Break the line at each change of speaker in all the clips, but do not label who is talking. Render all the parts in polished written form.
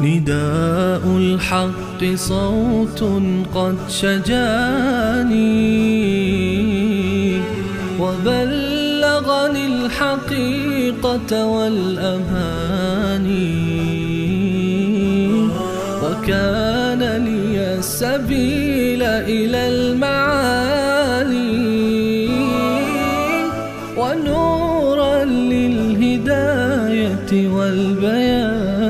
نداء الحق صوت قد شجاني وبلغني الحقيقة والأماني، وكان لي السبيل إلى المعالي ونورا للهداية والبيان.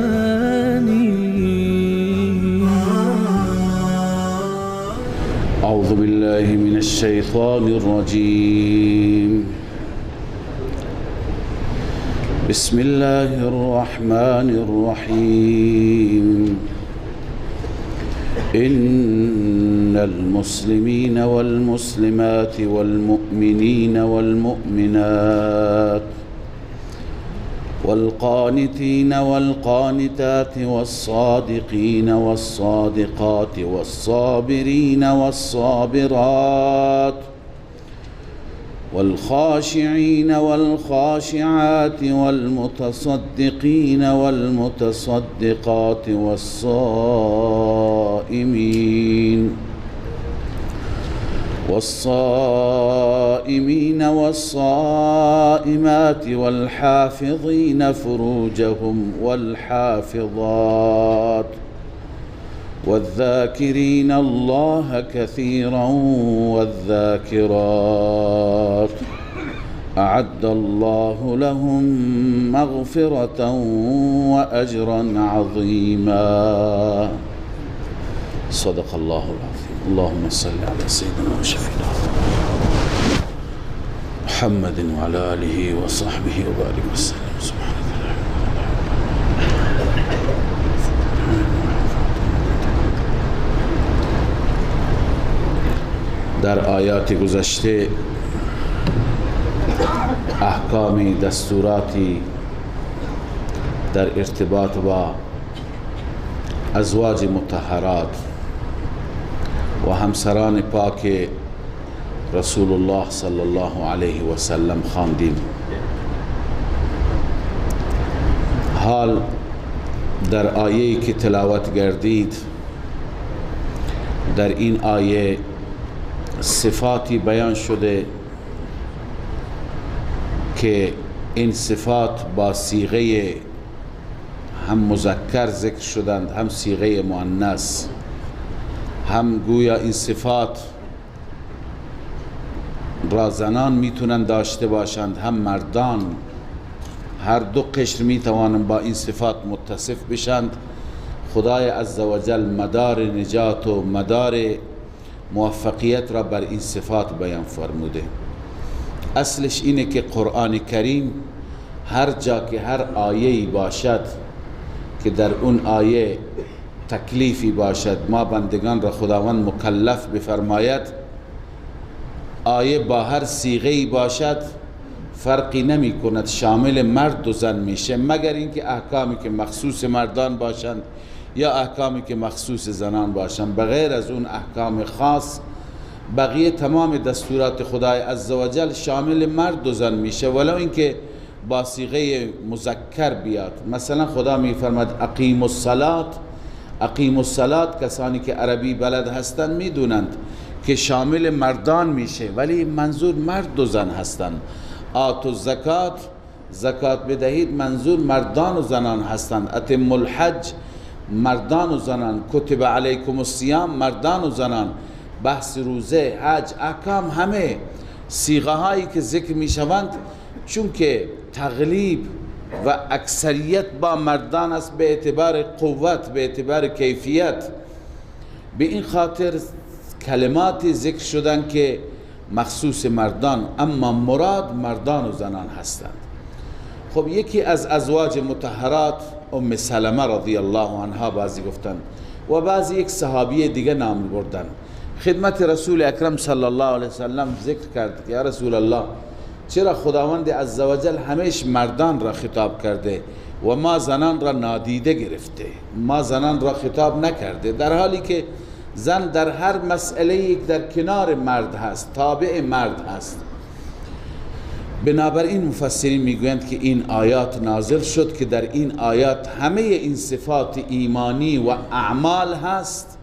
أعوذ بالله من الشيطان الرجيم. بسم الله الرحمن الرحيم. إن المسلمين والمسلمات والمؤمنين والمؤمنات والقانتين والقانتات والصادقين والصادقات والصابرين والصابرات والخاشعين والخاشعات والمتصدقين والمتصدقات والصائمين والصائمات والحافظين فروجهم والحافظات والذاكرين الله كثيرا والذاكرات أعد الله لهم مغفرة وأجرا عظيما. صدق الله العظيم. اللهم صل على سيدنا وشفينا محمد وعلى آله وصحبه وبارك وسلم. سبحان الله. در آیات گذشته احکام دستوراتی در ارتباط با ازواج مطهرات و همسران پاک رسول الله صلی الله علیه و سلم خواندیم. حال در آیه‌ای که تلاوت گردید، در این آیه صفاتی بیان شده که این صفات با صیغه هم مذکر ذکر شدند، هم صیغه مؤنث، هم گویا این صفات را زنان میتونند داشته باشند، هم مردان. هر دو قشر میتوانند با این صفات متصف بشند. خدای عزوجل مدار نجات و مدار موفقیت را بر این صفات بیان فرموده. اصلش اینه که قرآن کریم هر جا که هر آیه‌ای باشد که در اون آیه تکلیفی باشد، ما بندگان را خداوند مکلف بفرماید، آیه با هر صیغه‌ای باشد فرقی نمی کند، شامل مرد و زن میشه، مگر اینکه احکامی که مخصوص مردان باشند یا احکامی که مخصوص زنان باشند. بغیر از اون احکام خاص، بقیه تمام دستورات خدای عزوجل شامل مرد و زن میشه، ولو اینکه با صیغه مذکر بیاد. مثلا خدا میفرماد اقیم الصلاة. اقیم الصلاة کسانی که عربی بلد هستند میدونند که شامل مردان میشه، ولی منظور مرد و زن هستند. آت الزکات، زکات بدهید، منظور مردان و زنان هستند. اتم الحج، مردان و زنان. کتب علیکم الصیام، مردان و زنان. بحث روزه، حج، احکام، همه صیغه هایی که ذکر میشوند، چون که تغلیب و اکثریت با مردان است به اعتبار قوت، به اعتبار کیفیت، به این خاطر کلماتی ذکر شدن که مخصوص مردان، اما مراد مردان و زنان هستند. خب یکی از ازواج مطهرات ام سلمه رضی الله عنها بعضی گفتن و بعضی یک صحابی دیگه نام بردن. خدمت رسول اکرم صلی الله علیه وسلم ذکر کرد یا رسول الله، چرا خداوند عزوجل همیش مردان را خطاب کرده و ما زنان را نادیده گرفته، ما زنان را خطاب نکرده، در حالی که زن در هر مسئله در کنار مرد هست، تابع مرد هست. بنابراین مفسرین میگویند که این آیات نازل شد که در این آیات همه این صفات ایمانی و اعمال هست،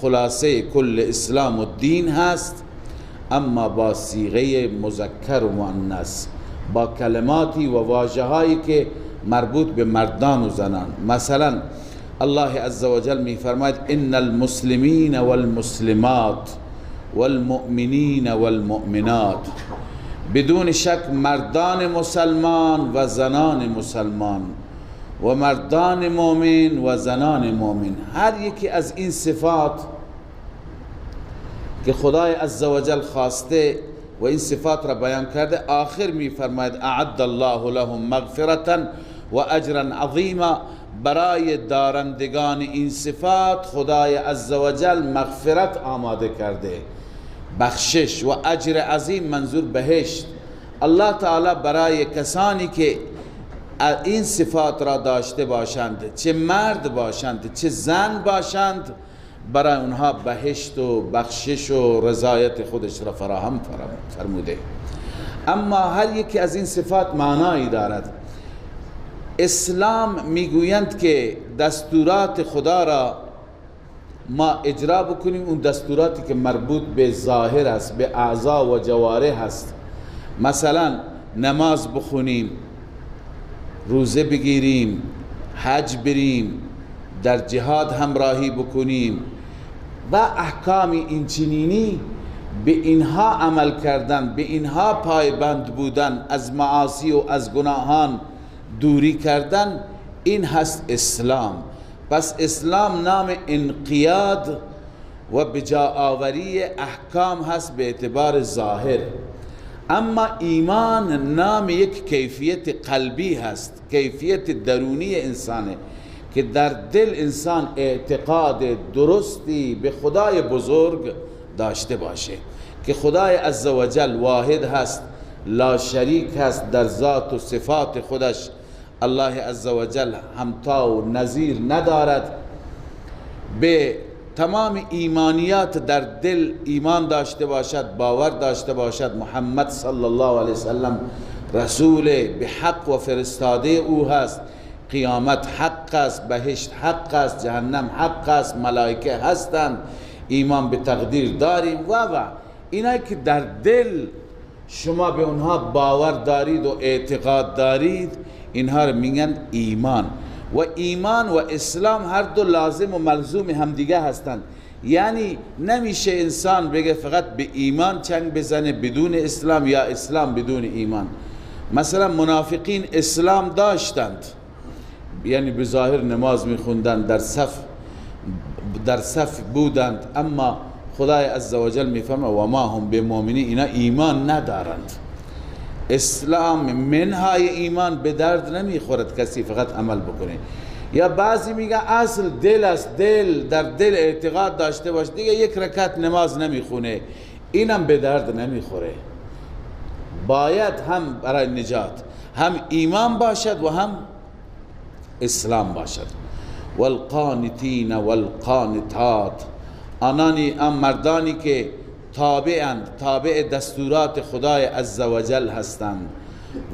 خلاصه کل اسلام و دین هست، اما با صیغه مذکر و مؤنث، با کلماتی و واژه‌هایی که مربوط به مردان و زنان. مثلا الله عزوجل میفرماید ان المسلمین والمسلمات والمؤمنین والمؤمنات، بدون شک مردان مسلمان و زنان مسلمان و مردان مؤمن و زنان مؤمن، هر یکی از این صفات که خدای عزوجل خواسته و این صفات را بیان کرده، آخر میفرماید اعد الله لهم مغفرة و اجرا عظیما، برای دارندگان این صفات خدای عزوجل مغفرت آماده کرده، بخشش و اجر عظیم، منظور بهشت. الله تعالی برای کسانی که این صفات را داشته باشند، چه مرد باشند چه زن باشند، برای اونها بهشت و بخشش و رضایت خودش را فراهم فرموده. اما هر یکی از این صفات معنایی دارد. اسلام میگویند که دستورات خدا را ما اجرا بکنیم، اون دستوراتی که مربوط به ظاهر است، به اعضا و جوارح است. مثلا نماز بخونیم، روزه بگیریم، حج بریم، در جهاد همراهی بکنیم و احکام اینچنینی، به اینها عمل کردن، به اینها پایبند بودن، از معاصی و از گناهان دوری کردن، این هست اسلام. پس اسلام نام انقیاد و بجا آوری احکام هست به اعتبار ظاهر. اما ایمان نام یک کیفیت قلبی هست، کیفیت درونی انسانه که در دل انسان اعتقاد درستی به خدای بزرگ داشته باشه که خدای عزوجل واحد هست، لا شریک هست در ذات و صفات خودش، الله عزوجل همتا و نظیر ندارد. به تمام ایمانیات در دل ایمان داشته باشد، باور داشته باشد محمد صلی الله علیه وسلم رسول به حق و فرستاده او هست، قیامت حق است، بهشت حق است، جهنم حق است، ملائکه هستند، ایمان به تقدیر داریم و اینایی که در دل شما به اونها باور دارید و اعتقاد دارید، اینها رو میگن ایمان. و ایمان و اسلام هر دو لازم و ملزوم همدیگه هستند. یعنی نمیشه انسان بگه فقط به ایمان چنگ بزنه بدون اسلام، یا اسلام بدون ایمان. مثلا منافقین اسلام داشتند، یعنی به ظاهر نماز میخوندند، در صف بودند، اما خدای عزوجل میفرماید و ما هم بمؤمنین، اینا ایمان ندارند. اسلام منهای ایمان به درد نمیخورد کسی فقط عمل بکنه. یا بعضی میگه اصل دل است، دل در دل اعتقاد داشته باش، دیگه یک رکعت نماز نمیخونه، اینم به درد نمیخوره. باید هم برای نجات هم ایمان باشد و هم اسلام باشد. والقانتین والقانتات، آنانی ام مردانی که تابعند، تابع دستورات خدای عزوجل هستند،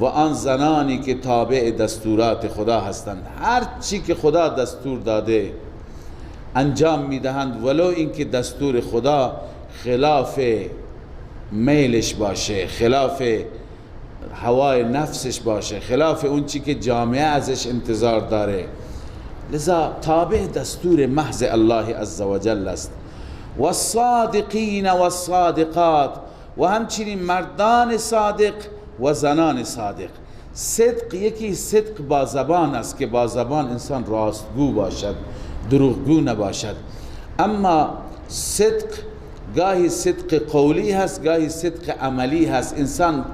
و آن زنانی که تابع دستورات خدا هستند، هر چی که خدا دستور داده انجام میدهند، ولو اینکه دستور خدا خلاف میلش باشه، خلاف هوای نفسش باشه، خلاف اون چی که جامعه ازش انتظار داره. لذا تابع دستور محض الله عزوجل است. والصادقین والصادقات، و همچنین مردان صادق و زنان صادق. صدق یکی صدق با زبان است که با زبان انسان راستگو باشد، دروغگو نباشد. اما صدق گاهی صدق قولی هست، گاهی صدق عملی هست. انسان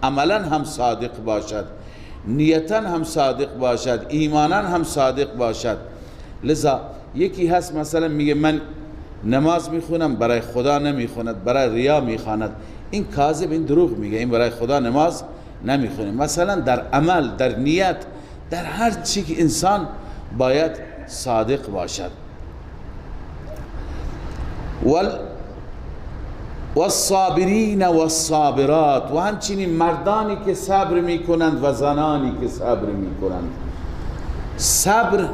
عملا هم صادق باشد، نیتا هم صادق باشد، ایمانا هم صادق باشد. لذا یکی هست مثلا میگه من نماز میخونم، برای خدا نمیخوند، برای ریا میخواند، این کاذب، این دروغ میگه، این برای خدا نماز نمیخونه. مثلا در عمل، در نیت، در هر چی که انسان باید صادق باشد. والصابرین والصابرات، و همچنین مردانی که صبر میکنند و زنانی که صبر میکنند. صبر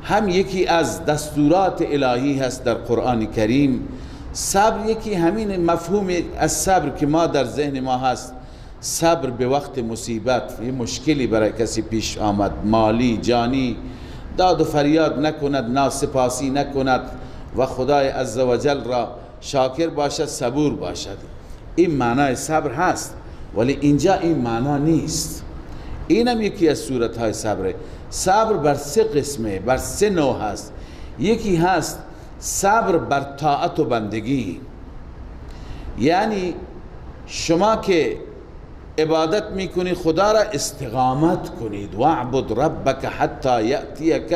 هم یکی از دستورات الهی هست در قرآن کریم. صبر یکی همین مفهوم از صبر که ما در ذهن ما هست، صبر به وقت مصیبت، یه مشکلی برای کسی پیش آمد، مالی، جانی، داد و فریاد نکند، ناسپاسی نکند و خدای عزوجل را شاکر باشد، صبور باشد. این معنای صبر هست، ولی اینجا این معنا نیست. اینم یکی از صورتهای صبره. صبر بر سه قسمه، بر سه نوع هست. یکی هست صبر بر طاعت و بندگی، یعنی شما که عبادت میکنی خدا را استقامت کنید، واعبد ربک حتی یأتیک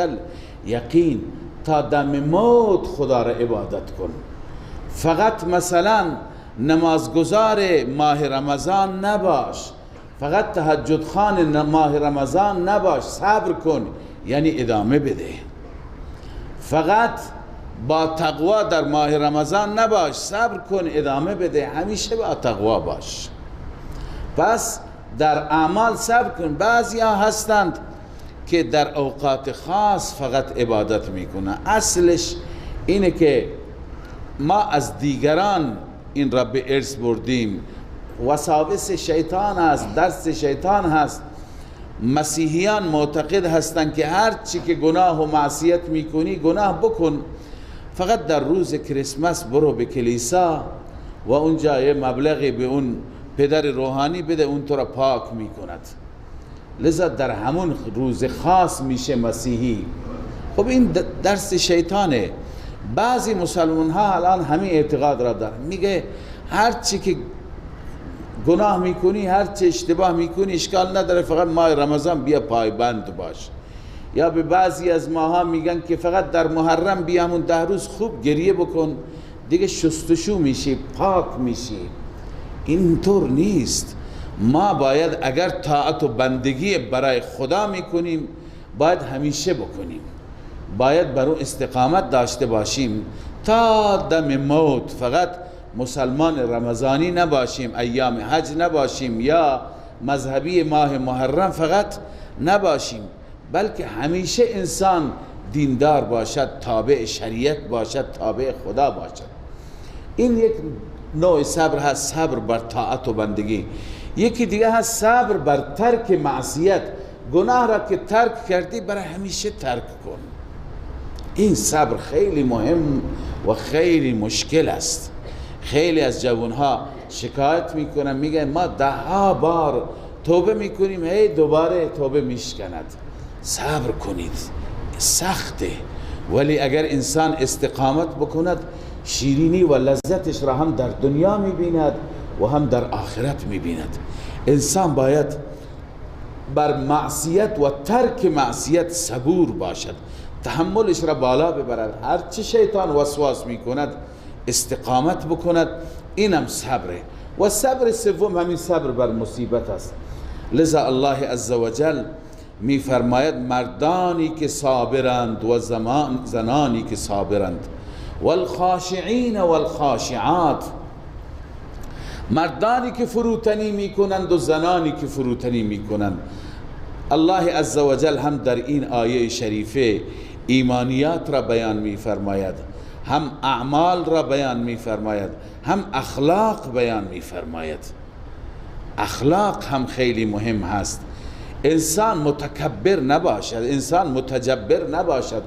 الیقین، تا دم موت خدا را عبادت کن. فقط مثلا نمازگزار ماه رمضان نباش، فقط تهجد خوان ماه رمضان نباش، صبر کن، یعنی ادامه بده. فقط با تقوا در ماه رمضان نباش، صبر کن، ادامه بده، همیشه با تقوا باش. پس در اعمال صبر کن. بعضی ها هستند که در اوقات خاص فقط عبادت میکنن. اصلش اینه که ما از دیگران این را به ارث بردیم، وساوس شیطان هست، درس شیطان هست. مسیحیان معتقد هستند که هر چی که گناه و معصیت میکنی گناه بکن، فقط در روز کریسمس برو به کلیسا و اونجا یه مبلغی به اون پدر روحانی بده، اون تو را پاک میکند. لذا در همون روز خاص میشه مسیحی. خب این درس شیطانه. بعضی مسلمان ها الان همین اعتقاد را دارن، میگه هر چی که گناه میکنی، هر چی اشتباه میکنی، اشکال نداره، فقط ماه رمضان بیا پایبند باش. یا به بعضی از ماها میگن که فقط در محرم بیا همون 10 روز خوب گریه بکن، دیگه شستشو میشی، پاک میشی. اینطور نیست. ما باید اگر طاعت و بندگی برای خدا میکنیم باید همیشه بکنیم، باید بر اون استقامت داشته باشیم تا دم موت. فقط مسلمان رمضانی نباشیم، ایام حج نباشیم، یا مذهبی ماه محرم فقط نباشیم، بلکه همیشه انسان دیندار باشد، تابع شریعت باشد، تابع خدا باشد. این یک نوع صبر هست، صبر بر طاعت و بندگی. یکی دیگه هست صبر بر ترک معصیت. گناه را که ترک کردی برای همیشه ترک کن. این صبر خیلی مهم و خیلی مشکل است. خیلی از جوانها شکایت میکنن، میگن ما 10 بار توبه میکنیم، هی دوباره توبه میشکند. صبر کنید، سخته، ولی اگر انسان استقامت بکند شیرینی و لذتش را هم در دنیا میبیند و هم در آخرت میبیند. انسان باید بر معصیت و ترک معصیت صبور باشد، تحملش را بالا ببرد، هرچی شیطان وسواس میکند استقامت بکند. اینم صبره. و صبر سوم همین صبر بر مصیبت است. لذا الله عزوجل میفرماید مردانی که صابرند و زنانی که صابرند، والخاشعین والخاشعات، مردانی که فروتنی میکنند و زنانی که فروتنی میکنند. الله عزوجل هم در این آیه شریفه ایمانیات را بیان میفرماید، هم اعمال را بیان میفرماید، هم اخلاق بیان میفرماید. اخلاق هم خیلی مهم هست. انسان متکبر نباشد، انسان متجبر نباشد.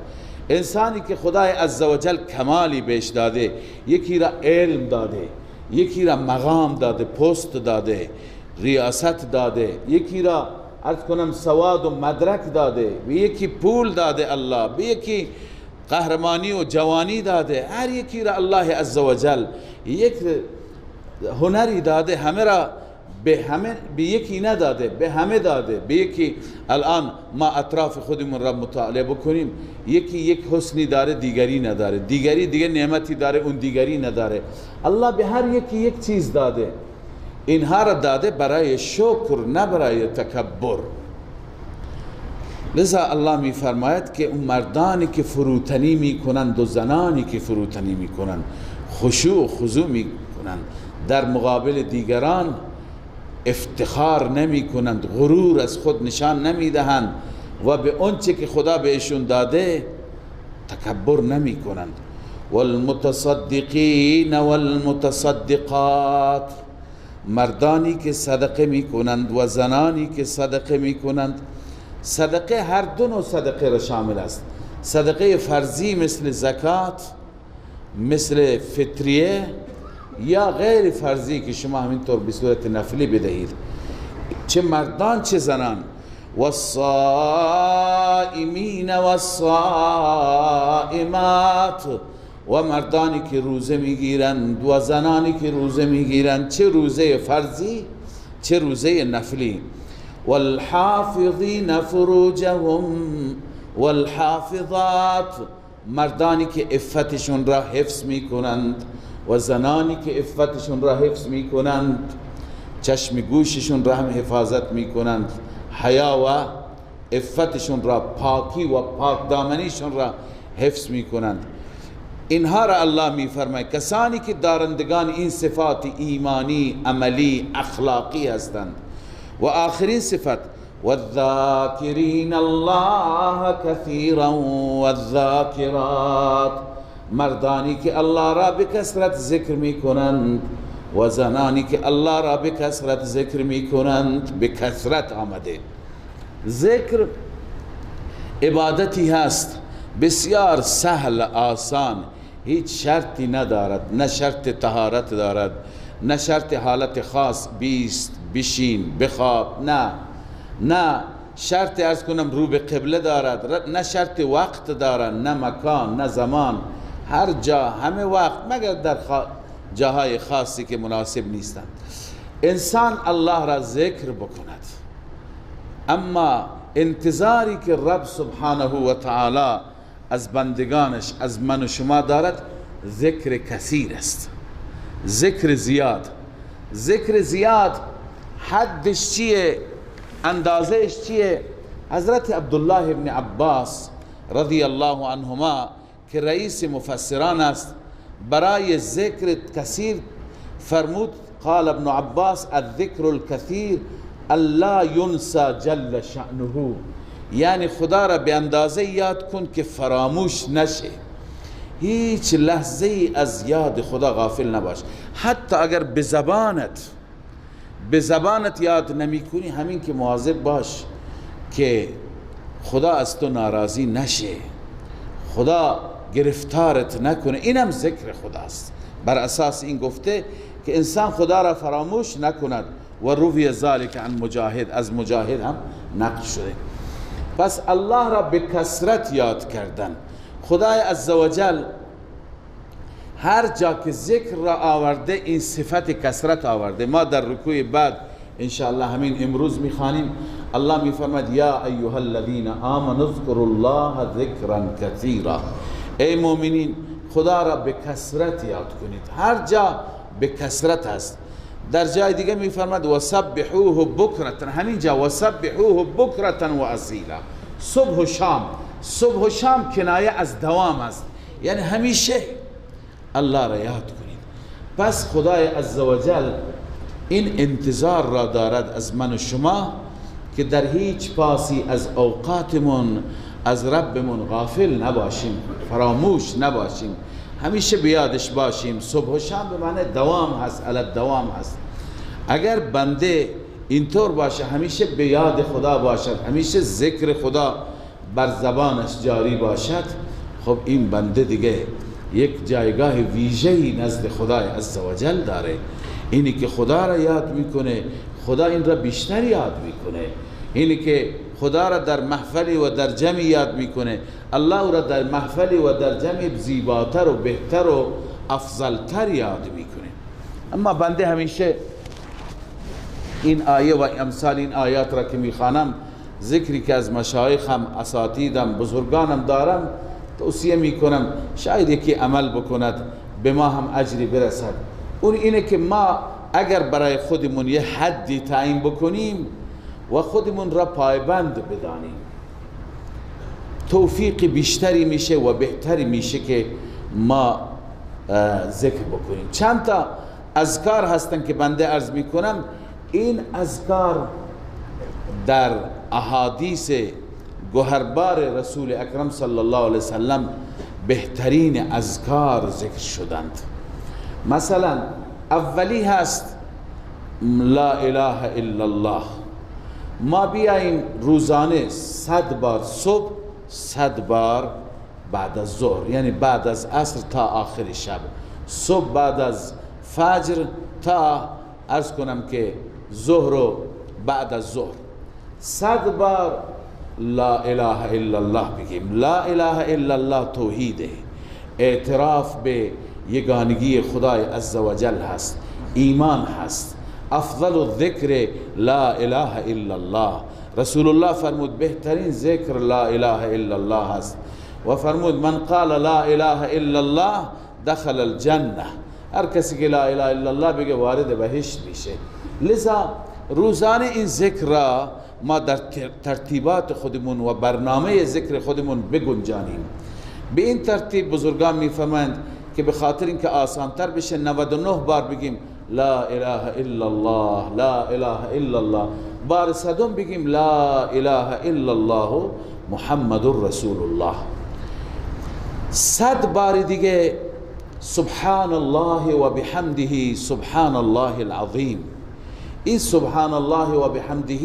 انسانی که خدای عزوجل کمالی بهش داده، یکی را علم داده، یکی را مقام داده، پست داده، ریاست داده، یکی را عرض کنم سواد و مدرک داده، به یکی پول داده الله، به یکی قهرمانی و جوانی داده. هر یکی را الله عزوجل یک هنری داده، همه را به همه، به یکی نداده، به همه داده. به یکی الان ما اطراف خودمون را مطالعه بکنیم، یکی یک حسنی داره دیگری نداره، دیگری دیگه نعمتی داره اون دیگری نداره. الله به هر یکی یک چیز داده، اینها را داده برای شکر نه برای تکبر. لذا الله می فرماید که اون مردانی که فروتنی می کنند و زنانی که فروتنی می کنند، خشوع و خضوع می کنند، در مقابل دیگران افتخار نمی کنند، غرور از خود نشان نمی دهند و به آنچه که خدا بهشون داده تکبر نمی کنند. والمتصدقین والمتصدقات، مردانی که صدقه می کنند و زنانی که صدقه می کنند. صدقه هر دو نوع صدقه را شامل است، صدقه فرضی مثل زکات، مثل فطریه، یا غیر فرضی که شما همینطور به صورت نفلی بدهید، چه مردان چه زنان. والصائمین والصائمات، و مردانی که روزه میگیرند و زنانی که روزه میگیرند، چه روزه فرضی چه روزه نفلی. والحافظین فروجهم والحافظات، مردانی که عفتشون را حفظ میکنند و زنانی که عفتشون را حفظ میکنند، چشم گوششون را هم حفاظت میکنند، حیا و عفتشون را، پاکی و پاک دامنیشون را حفظ میکنند. اینها را الله میفرماید کسانی که دارندگان این صفات ایمانی، عملی، اخلاقی هستند. و آخرین صفت والذاکرین الله کثیرا والذاکرات، مردانی که الله را به کثرت ذکر میکنند و زنانی که الله را به کثرت ذکر میکنند. به کثرت آمده. ذکر عبادتی هست بسیار سهل، آسان، هیچ شرطی ندارد، نه شرط طهارت دارد، نه شرط حالت خاص، بیست، بشین، بخواب، نه شرط ارز کنم رو به قبله دارد، نه شرط وقت دارد، نه مکان، نه زمان، هر جا همه وقت، مگر در جاهای خاصی که مناسب نیستند. انسان الله را ذکر بکند، اما انتظاری که رب سبحانه و تعالی از بندگانش، از من و شما دارد، ذکر کثیر است، ذکر زیاد. ذکر زیاد حدش چیه؟ اندازهش چیه؟ حضرت عبدالله ابن عباس رضی الله عنهما که رئیس مفسران است، برای ذکر کثیر فرمود قال ابن عباس الذکر الكثیر الا ینسى جل شأنه، یعنی خدا را به اندازه یاد کن که فراموش نشه، هیچ لحظه از یاد خدا غافل نباش، حتی اگر به زبانت یاد نمی کنی، همین که مواظب باش که خدا از تو ناراضی نشه، خدا گرفتارت نکنه. اینم ذکر خداست. بر اساس این گفته که انسان خدا را فراموش نکند. و روی ذالک عن مجاهد، از مجاهد هم نقل شده. پس الله را به کثرت یاد کردن. خدای عزوجل هر جا که ذکر را آورده این صفت کثرت آورده. ما در رکوع بعد انشاءالله همین امروز میخوانیم. الله میفرماد یا ایها الذین آمنوا اذکروا الله ذکرا کثیرا، ای مؤمنین خدا را به کثرت یاد کنید. هر جا به کثرت هست. در جای دیگه میفرماد وسبحوه بکرة، همین جا وسبحوه بکرة و اصیلا، صبح و شام. صبح و شام کنایه از دوام است، یعنی همیشه الله را یاد کنید. پس خدای عزوجل این انتظار را دارد از من و شما که در هیچ پاسی از اوقاتمون از ربمون غافل نباشیم، فراموش نباشیم، همیشه بیادش باشیم. صبح و شام به معنی دوام هست، علی دوام هست. اگر بنده اینطور باشه، همیشه به یاد خدا باشد، همیشه ذکر خدا بر زبانش جاری باشد، خب این بنده دیگه یک جایگاه ویژه‌ای نزد خدای عزوجل داره. اینی که خدا را یاد میکنه، خدا این را بیشتر یاد میکنه. اینی که خدا را در محفلی و در جمعی یاد میکنه، الله را در محفلی و در جمعی زیباتر و بهتر و افضلتر یاد میکنه. اما بنده همیشه این آیه و امثال این آیات را که میخوانم، ذکری که از مشایخم، اساتیدم، بزرگانم دارم، توصیه میکنم شاید یکی عمل بکند به ما هم اجری برسد. اون اینه که ما اگر برای خودمون یه حدی تعیین بکنیم و خودمون را پایبند بدانیم، توفیق بیشتری میشه و بهتری میشه که ما ذکر بکنیم. چند تا اذکار هستن که بنده عرض میکنم. این اذکار در احادیث گوهربار رسول اکرم صلی الله علیه وسلم بهترین اذکار ذکر شدند. مثلا اولی هست لا اله الا الله. ما بیاییم روزانه 100 بار صبح، 100 بار بعد از ظهر، یعنی بعد از عصر تا آخر شب، صبح بعد از فجر تا عرض کنم که ظهر و بعد از ظهر، 100 بار لا اله الا الله بگیم. لا اله الا الله توحیده، اعتراف به یگانگی خدای عزوجل هست، ایمان هست. افضل الذکر لا اله الا الله. رسول الله فرمود بهترین ذکر لا اله الا الله هست و فرمود من قال لا اله الا الله دخل الجنه. هر کسی که لا اله الا الله بگه وارد بهشت میشه. لذا روزانه این ذکر را ما در ترتیبات خودمون و برنامه ذکر خودمون بگنجانیم. به این ترتیب بزرگان میفهمند که به خاطر اینکه آسانتر بشه 99 بار بگیم لا اله الا الله، لا اله الا الله، بار صدم بگیم لا اله الا الله محمد رسول الله. 100 بار دیگه سبحان الله و بحمده سبحان الله العظیم. این سبحان الله و بحمده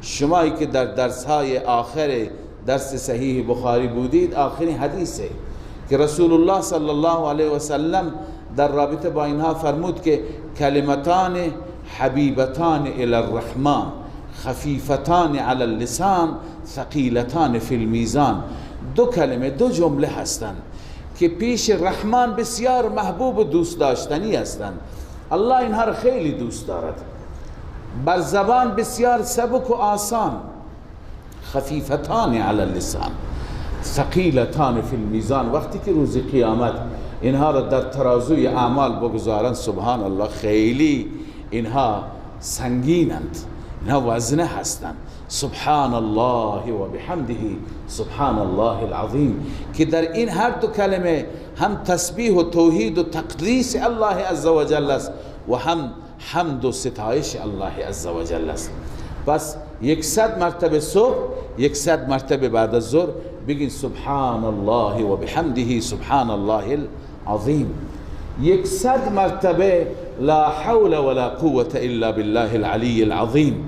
شمایی که در درس های آخر درس صحیح بخاری بودید، آخرین حدیثه که رسول الله صلی الله علیه و سلم در رابطه با اینها فرمود که کلمتان حبیبتان الی الرحمن خفیفتان علی اللسان ثقیلتان فی المیزان. دو کلمه، دو جمله هستند که پیش رحمان بسیار محبوب و دوست داشتنی هستند. الله اینها را خیلی دوست دارد. بر زبان بسیار سبک و آسان، خفیفتان علی اللسان ثقیلتان فی المیزان. وقتی که روز قیامت اینها را در ترازوی اعمال بگذارند، سبحان الله، خیلی اینها سنگینند، اینها وزنه هستند. سبحان الله و بحمده سبحان الله العظیم، که در این هر دو کلمه هم تسبیح و توحید و تقدیس الله عزوجل است و هم حمد و ستایش الله عزوجل است. پس 100 مرتبه صبح، 100 مرتبه بعد از ظهر بگین سبحان الله و بحمده سبحان الله العظیم. 100 مرتبه لا حول ولا قوة الا بالله العلی العظیم،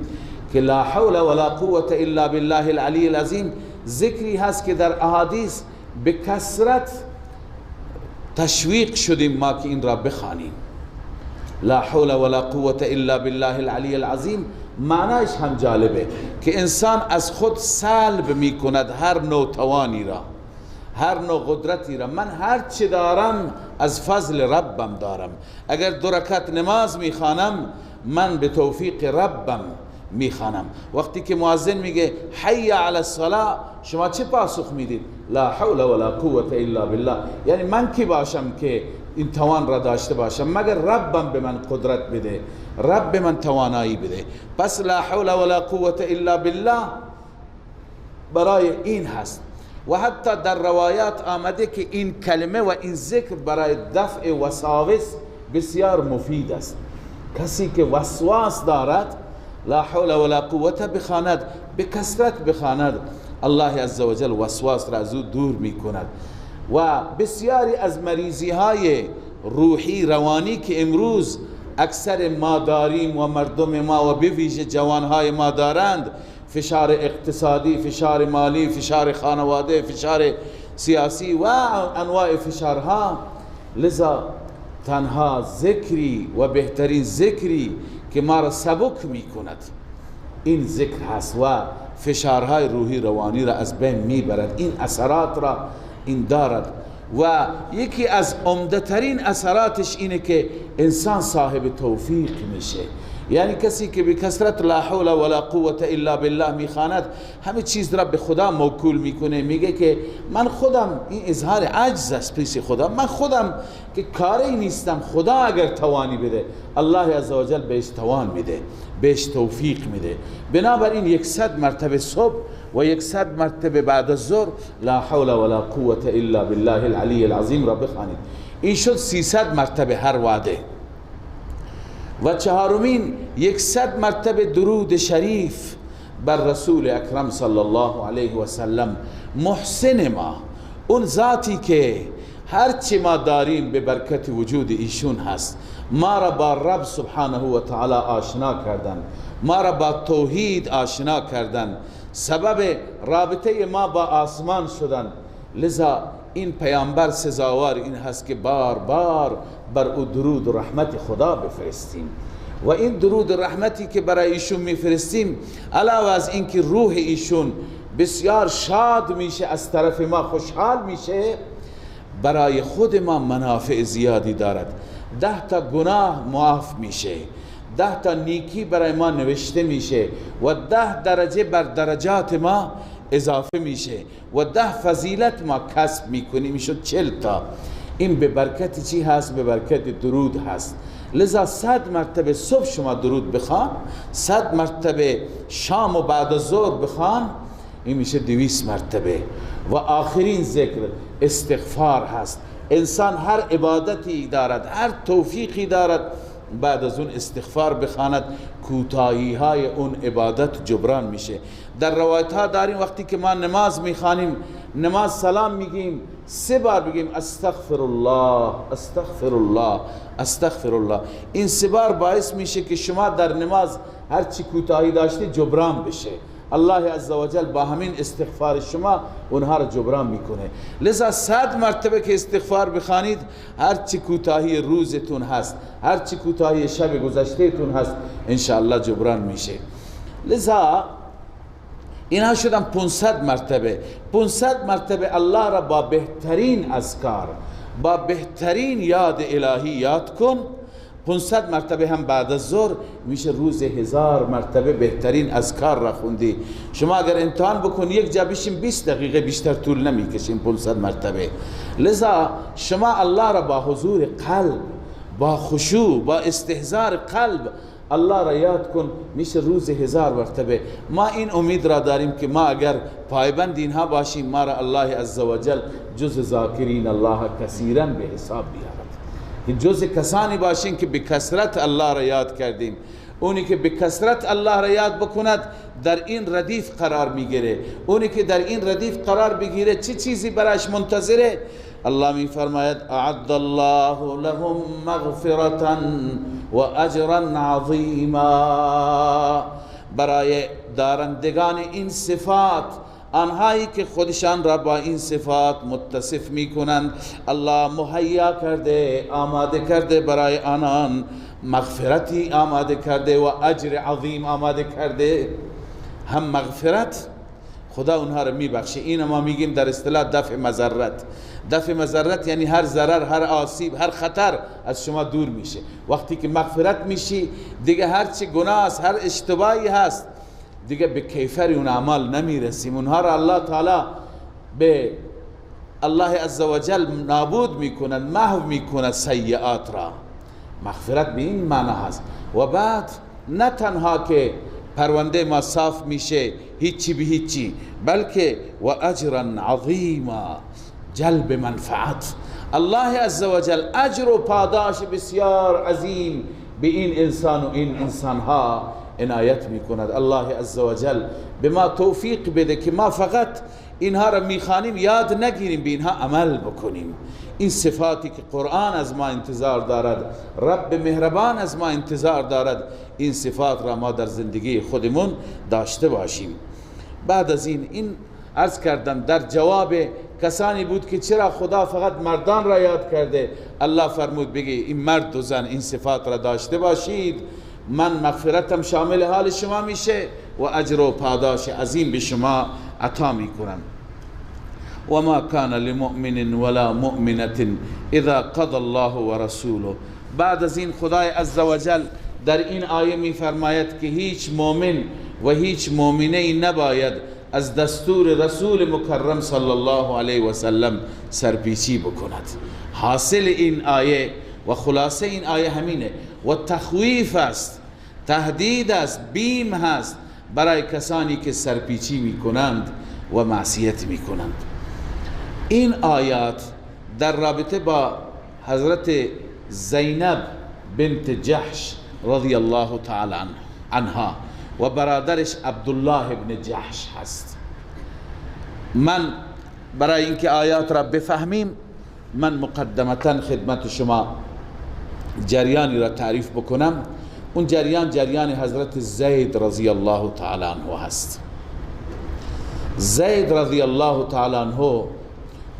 که لا حول ولا قوة الا بالله العلی العظیم ذکری هست که در احادیث به کثرت تشویق شدیم ما که این را بخوانیم. لا حول ولا قوة الا بالله العلی العظیم معنیش هم جالبه که انسان از خود سلب می کند هر نوع توانی را، هر نوع قدرتی را. من هر چی دارم از فضل ربم دارم. اگر 2 رکعت نماز میخوانم من به توفیق ربم میخوانم. وقتی که مؤذن میگه حی علی الصلاة، شما چه پاسخ میدید؟ لا حول ولا قوة الا بالله. یعنی من کی باشم که این توان را داشته باشم مگر ربم به من قدرت بده، رب به من توانایی بده. پس لا حول ولا قوة الا بالله برای این هست. و حتی در روایات آمده که این کلمه و این ذکر برای دفع وساوس بسیار مفید است. کسی که وسواس دارد لا حول ولا قوة بخواند، به کثرت بخواند، الله عزوجل وسواس را از او دور میکند. و بسیاری از مریضی های روحی روانی که امروز اکثر ما داریم و مردم ما و به ویژه جوانهای ما دارند، فشار اقتصادی، فشار مالی، فشار خانواده، فشار سیاسی و انواع فشارها، لذا تنها ذکری و بهترین ذکری که ما را سبک می کند این ذکر هست و فشارهای روحی روانی را از بین میبرد. این اثرات را این دارد. و یکی از عمده ترین اثراتش اینه که انسان صاحب توفیق میشه، یعنی کسی که به کثرت لا حول ولا قوت الا بالله میخواند، همه چیز را به خدا موکول میکنه، میگه که من خودم، این اظهار عجز است پیش خدا، من خودم که کاری نیستم، خدا اگر توانی بده، الله عزوجل بهش توان میده، بهش توفیق میده. بنابراین 100 مرتبه صبح و 100 مرتبه بعد از ظهر لا حول ولا قوت الا بالله العلی العظیم را بخوانید. این شد 300 مرتبه هر وعده. و چهارمین 100 مرتبه درود شریف بر رسول اکرم صلی الله علیه و سلم، محسن ما، اون ذاتی که هرچی ما داریم به برکت وجود ایشون هست. ما را با رب سبحانه و تعالی آشنا کردن، ما را با توحید آشنا کردن، سبب رابطه ما با آسمان شدن. لذا این پیامبر سزاوار این هست که بار بار بر او درود و رحمت خدا بفرستیم. و این درود و رحمتی که برای ایشون میفرستیم، علاوه از اینکه روح ایشون بسیار شاد میشه، از طرف ما خوشحال میشه، برای خود ما منافع زیادی دارد. 10 تا گناه معاف میشه، 10 تا نیکی برای ما نوشته میشه و 10 درجه بر درجات ما اضافه میشه و 10 فضیلت ما کسب میکنیم، میشه 40 تا. این به برکت چی هست؟ به برکت درود هست. لذا 100 مرتبه صبح شما درود بخوان، 100 مرتبه شام و بعد از ظهر بخوان، این میشه 200 مرتبه. و آخرین ذکر استغفار هست. انسان هر عبادتی دارد، هر توفیقی دارد، بعد از اون استغفار بخواند، کوتاهی های اون عبادت جبران میشه. در روایت ها داریم وقتی که ما نماز میخوانیم، نماز سلام میگیم، 3 بار بگیم استغفر الله، استغفر الله، استغفر الله. این 3 بار باعث میشه که شما در نماز هر چی کوتاهی داشتی جبران بشه. الله عزوجل با همین استغفار شما اونها را جبران میکنه. لذا 100 مرتبه که استغفار بخوانید، هر چی کوتاهی روزتون هست، هر چی کوتاهی شب گذشتهتون هست، انشاءالله جبران میشه. لذا اینها شدن 500 مرتبه. 500 مرتبه الله را با بهترین اذکار، با بهترین یاد الهی یاد کن. 500 مرتبه هم بعد از ظهر میشه روز 1000 مرتبه بهترین اذکار را خوندی. شما اگر امتحان بکن یک جا بشین 20 دقیقه بیشتر طول نمیکشین 500 مرتبه. لذا شما الله را با حضور قلب، با خشوع، با استحضار قلب الله را یاد کن، میشه روز 1000 مرتبه. ما این امید را داریم که ما اگر پایبند اینها باشیم، ما را الله عزوجل جز ذاکرین الله کثیرا به حساب بیارد، که جز کسانی باشیم که به کثرت الله را یاد کردیم. اونی که به کثرت الله را یاد بکند در این ردیف قرار میگیره. اونی که در این ردیف قرار بگیره چه چیزی برایش منتظره؟ الله می فرماید اعد الله لهم مغفرة و اجرا عظیما. برای دارندگان این صفات، آنهایی که خودشان را با این صفات متصف میکنند، الله مهیا کرده، آماده کرده برای آنان مغفرتی آماده کرده و اجر عظیم آماده کرده. هم مغفرت، خدا اونها را میبخشه. این ما میگیم در اصطلاح دفع مضرت. دفع مضرت یعنی هر ضرر، هر آسیب، هر خطر از شما دور میشه. وقتی که مغفرت میشی دیگه هر چی گناه است، هر اشتباهی هست، دیگه به کیفر اون اعمال نمیرسیم. اونها را الله تعالی به الله عزوجل نابود میکند، محو میکند سیئات را. مغفرت به این معنی هست. و بعد نه تنها که پرونده ما صاف میشه، هیچی به هیچی، بلکه و اجرا عظیما، جلب منفعت. الله عزوجل اجر و پاداش بسیار عظیم به این انسان و این انسانها عنایت میکند. الله عزوجل به ما توفیق بده که ما فقط اینها را میخوانیم یاد نگیریم، به اینها عمل بکنیم. این صفاتی که قرآن از ما انتظار دارد، رب مهربان از ما انتظار دارد، این صفات را ما در زندگی خودمون داشته باشیم. بعد از این عرض کردم در جواب کسانی بود که چرا خدا فقط مردان را یاد کرده، الله فرمود بگی این مرد و زن این صفات را داشته باشید، من مغفرتم شامل حال شما میشه و اجر و پاداش عظیم به شما عطا میکنم. وما كان لمؤمن ولا مؤمنة اذا قضى الله ورسوله. بعد از این خدای عزوجل در این آیه میفرماید که هیچ مؤمن و هیچ مؤمنه نباید از دستور رسول مکرم صلی الله علیه و سلم سرپیچی بکند. حاصل این آیه و خلاصه این آیه همینه و تخویف است، تهدید است، بیم هست برای کسانی که سرپیچی میکنند و معصیت میکنند. این آیات در رابطه با حضرت زینب بنت جحش رضی الله تعالی عنها و برادرش عبدالله ابن جحش هست. من برای اینکه آیات را بفهمیم، من مقدمتا خدمت شما جریانی را تعریف بکنم. اون جریان، جریان حضرت زید رضی الله تعالی عنه هست. زید رضی الله تعالی عنه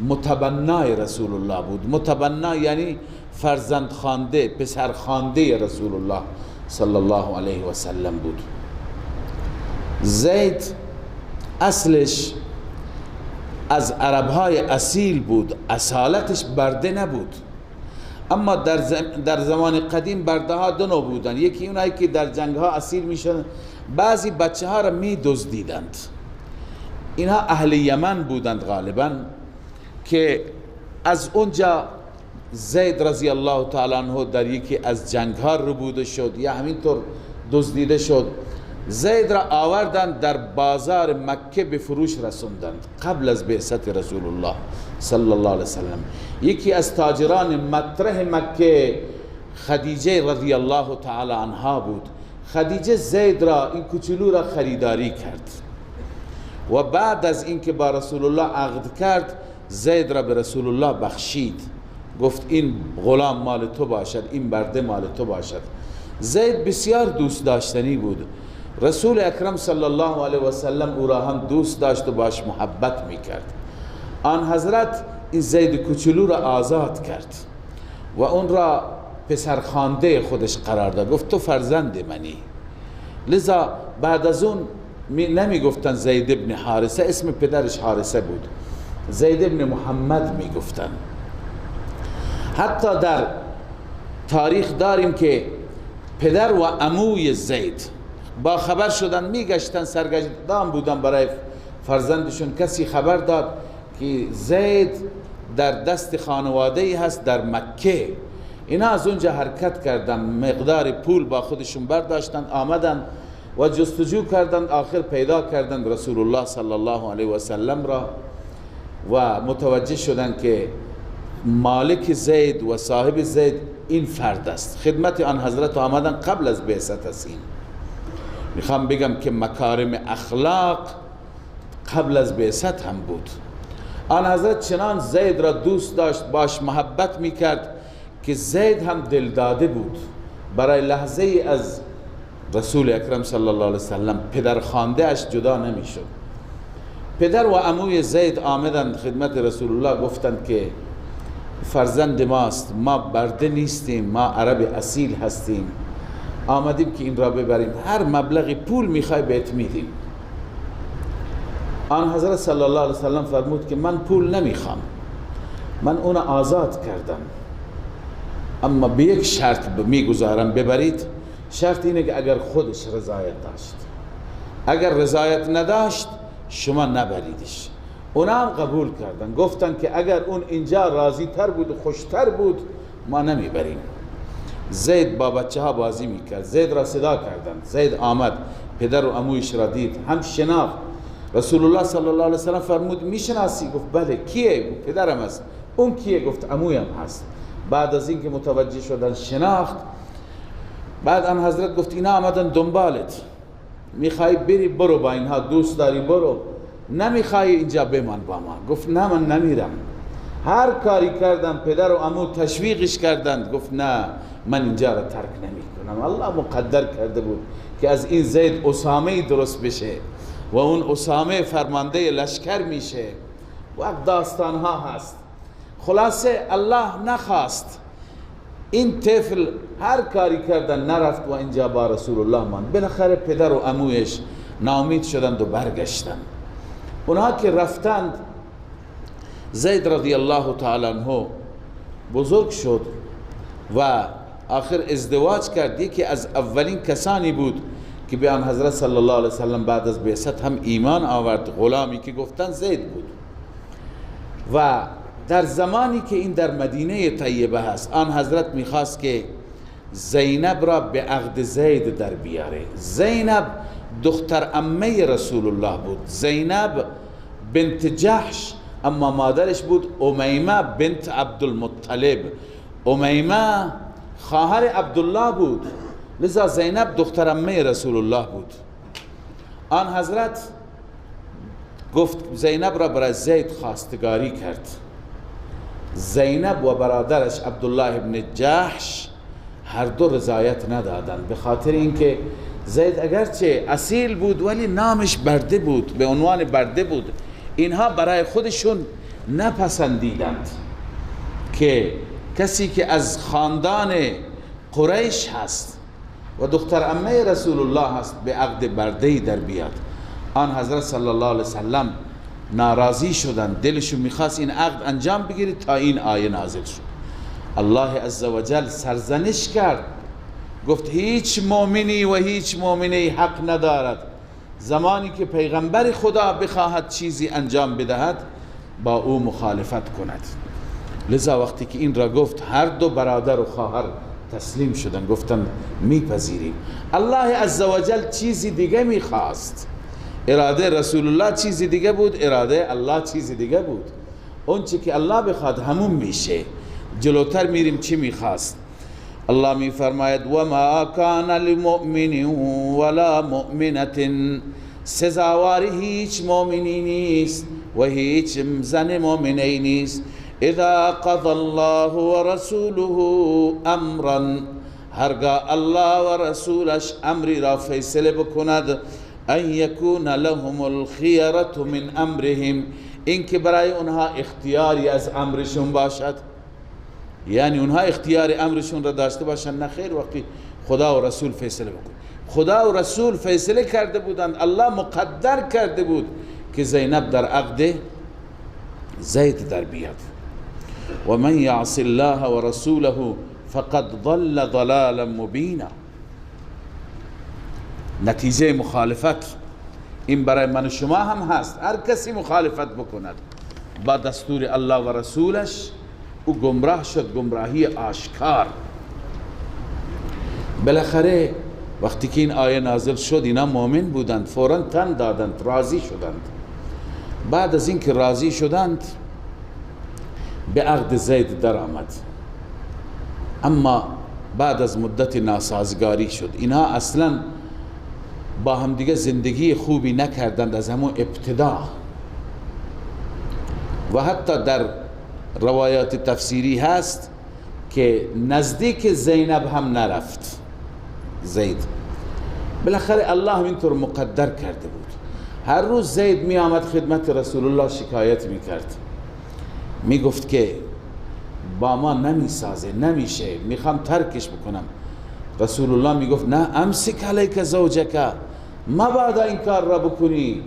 متبنای رسول الله بود. متبنا یعنی فرزند خوانده، پسر خوانده رسول الله صلی الله علیه و سلم بود. زید اصلش از عربهای اصیل بود، اصالتش برده نبود. اما در زمان قدیم برده ها دو نوع بودن، یکی اونایی که در جنگ ها اسیر میشدن، بعضی بچه ها را می دزدیدند. اینها اهل یمن بودند غالبا، که از اونجا زید رضی الله تعالی عنه در یکی از جنگ ها ربوده شد یا همینطور دزدیده شد. زید را آوردند در بازار مکه به فروش رسوندند قبل از بعثت رسول الله صلی الله علیه وسلم. یکی از تاجران مطرح مکه خدیجه رضی الله تعالی عنها بود. خدیجه زید را، این کوچولو را خریداری کرد و بعد از اینکه با رسول الله عقد کرد، زید را به رسول الله بخشید. گفت این غلام مال تو باشد، این برده مال تو باشد. زید بسیار دوست داشتنی بود. رسول اکرم صلی الله علیه و سلم او را هم دوست داشت و باش محبت میکرد. آن حضرت این زید کوچولو را آزاد کرد و اون را پسرخوانده خودش قرار داد. گفت تو فرزند منی. لذا بعد از اون نمی گفتن زید ابن حارثه، اسم پدرش حارثه بود، زید ابن محمد می گفتن. حتی در تاریخ داریم که پدر و عموی زید با خبر شدن، میگشتن، سرگردان بودن برای فرزندشون. کسی خبر داد که زید در دست خانواده ای هست در مکه. اینا از اونجا حرکت کردن، مقدار پول با خودشون برداشتن، آمدن و جستجو کردند، آخر پیدا کردند رسول الله صلی الله علیه و سلم را و متوجه شدند که مالک زید و صاحب زید این فرد است. خدمت آن حضرت آمدن قبل از بعثت است. این میخوام بگم که مکارم اخلاق قبل از بعثت هم بود. آن حضرت چنان زید را دوست داشت، باش محبت میکرد که زید هم دل داده بود برای لحظه از رسول اکرم صلی الله علیه وسلم، پدر خوانده اش جدا نمیشد. پدر و عموی زید آمدند خدمت رسول الله، گفتند که فرزند ماست، ما برده نیستیم، ما عرب اصیل هستیم، آمدیم که این را ببریم، هر مبلغ پول میخوای بهت میدیم. آن حضرت صلی الله علیه وسلم فرمود که من پول نمیخوام، من اون آزاد کردم، اما به یک شرط میگذارم ببرید. شرط اینه که اگر خودش رضایت داشت، اگر رضایت نداشت شما نبریدش. اونا هم قبول کردن، گفتن که اگر اون اینجا راضی تر بود و خوشتر بود ما نمیبریم. زید با بچه ها بازی میکرد، زید را صدا کردند، زید آمد، پدر و عمویش را دید، هم شناخت. رسول الله صلی الله علیه وسلم فرمود میشناسی؟ گفت بله. کیه؟ گفت پدرم است. اون کیه؟ گفت عمویم هست. بعد از اینکه متوجه شدن شناخت، بعد آن حضرت گفت اینا آمدن دنبالت، میخوای بری برو با اینها، دوست داری برو، نمیخوای اینجا بمان با ما. گفت نه من نمیرم. هر کاری کردم پدر و عمو تشویقش کردند، گفت نه من اینجا را ترک نمی کنم. الله مقدر کرده بود که از این زید اسامه درست بشه و اون اسامه فرمانده لشکر میشه و داستان ها هست. خلاصه الله نخواست این طفل، هر کاری کردن نرفت و اینجا با رسول الله ماند. بالاخره پدر و عمویش ناامید شدند و برگشتند. اونها که رفتند، زید رضی الله تعالی عنه بزرگ شد و آخر ازدواج کرد. یکی از اولین کسانی بود که به آن حضرت صلی الله علیه وسلم بعد از بعثت هم ایمان آورد. غلامی که گفتن زید بود. و در زمانی که این در مدینه طیبه هست، آن حضرت میخواست که زینب را به عقد زید در بیاره. زینب دختر عمه رسول الله بود، زینب بنت جحش، اما مادرش بود امیمه بنت عبدالمطلب. امیمه خواهر عبدالله بود، لذا زینب دختر عمه رسول الله بود. آن حضرت گفت زینب را برای زید خواستگاری کرد. زینب و برادرش عبدالله ابن جحش هر دو رضایت ندادند، به خاطر اینکه زید اگرچه اصیل بود ولی نامش برده بود، به عنوان برده بود. اینها برای خودشون نپسندیدند که کسی که از خاندان قریش هست و دختر عمه رسول الله هست به عقد برده‌ای در بیاد. آن حضرت صلی الله علیه وسلم ناراضی شدند، دلشون میخواست این عقد انجام بگیره تا این آیه نازل شد. الله عزوجل سرزنش کرد، گفت هیچ مؤمنی و هیچ مؤمنی حق ندارد زمانی که پیغمبر خدا بخواهد چیزی انجام بدهد با او مخالفت کند. لذا وقتی که این را گفت هر دو برادر و خواهر تسلیم شدن، گفتن میپذیریم. الله عزوجل چیزی دیگه میخواست، اراده رسول الله چیزی دیگه بود، اراده الله چیزی دیگه بود. اون چی که الله بخواد همون میشه. جلوتر میریم چی میخواست. الله میفرماید و ما کان لمؤمن ولا مؤمنة، سزاوار هیچ مؤمنی نیست و هیچ زن مؤمنی نیست، اذا قضى الله ورسوله امرا، هرگاه الله و رسولش امری را فیصله بکند، ان یکون لهم الخیرة من امرهم، اینکه برای اونها اختیاری از امرشون باشد، یعنی اونها اختیار امرشون را داشته باشند. نه خیر، وقتی خدا و رسول فیصله بکن، خدا و رسول فیصله کرده بودند، الله مقدر کرده بود که زینب در عقد زید در بیاد. و من یعص الله و رسوله فقد ضل ضلالا مبینا. نتیجه مخالفت این برای من و شما هم هست. هر کسی مخالفت بکند با دستور الله و رسولش، او گمراه شد، گمراهی آشکار. بالاخره وقتی که این آیه نازل شد، اینا مؤمن بودند، فوراً تن دادند، راضی شدند. بعد از اینکه راضی شدند به عقد زید در آمد. اما بعد از مدت ناسازگاری شد. اینها اصلا با همدیگه زندگی خوبی نکردند از همون ابتدا، و حتی در روایات تفسیری هست که نزدیک زینب هم نرفت زید. بالاخره الله اینطور مقدر کرده بود. هر روز زید می آمد خدمت رسول الله شکایت می کرد، می گفت که با ما نمی سازه، نمیشه، میخوام ترکش بکنم. رسول الله می گفت نه، امسک علیک زوجک، مبادا این کار را بکنی،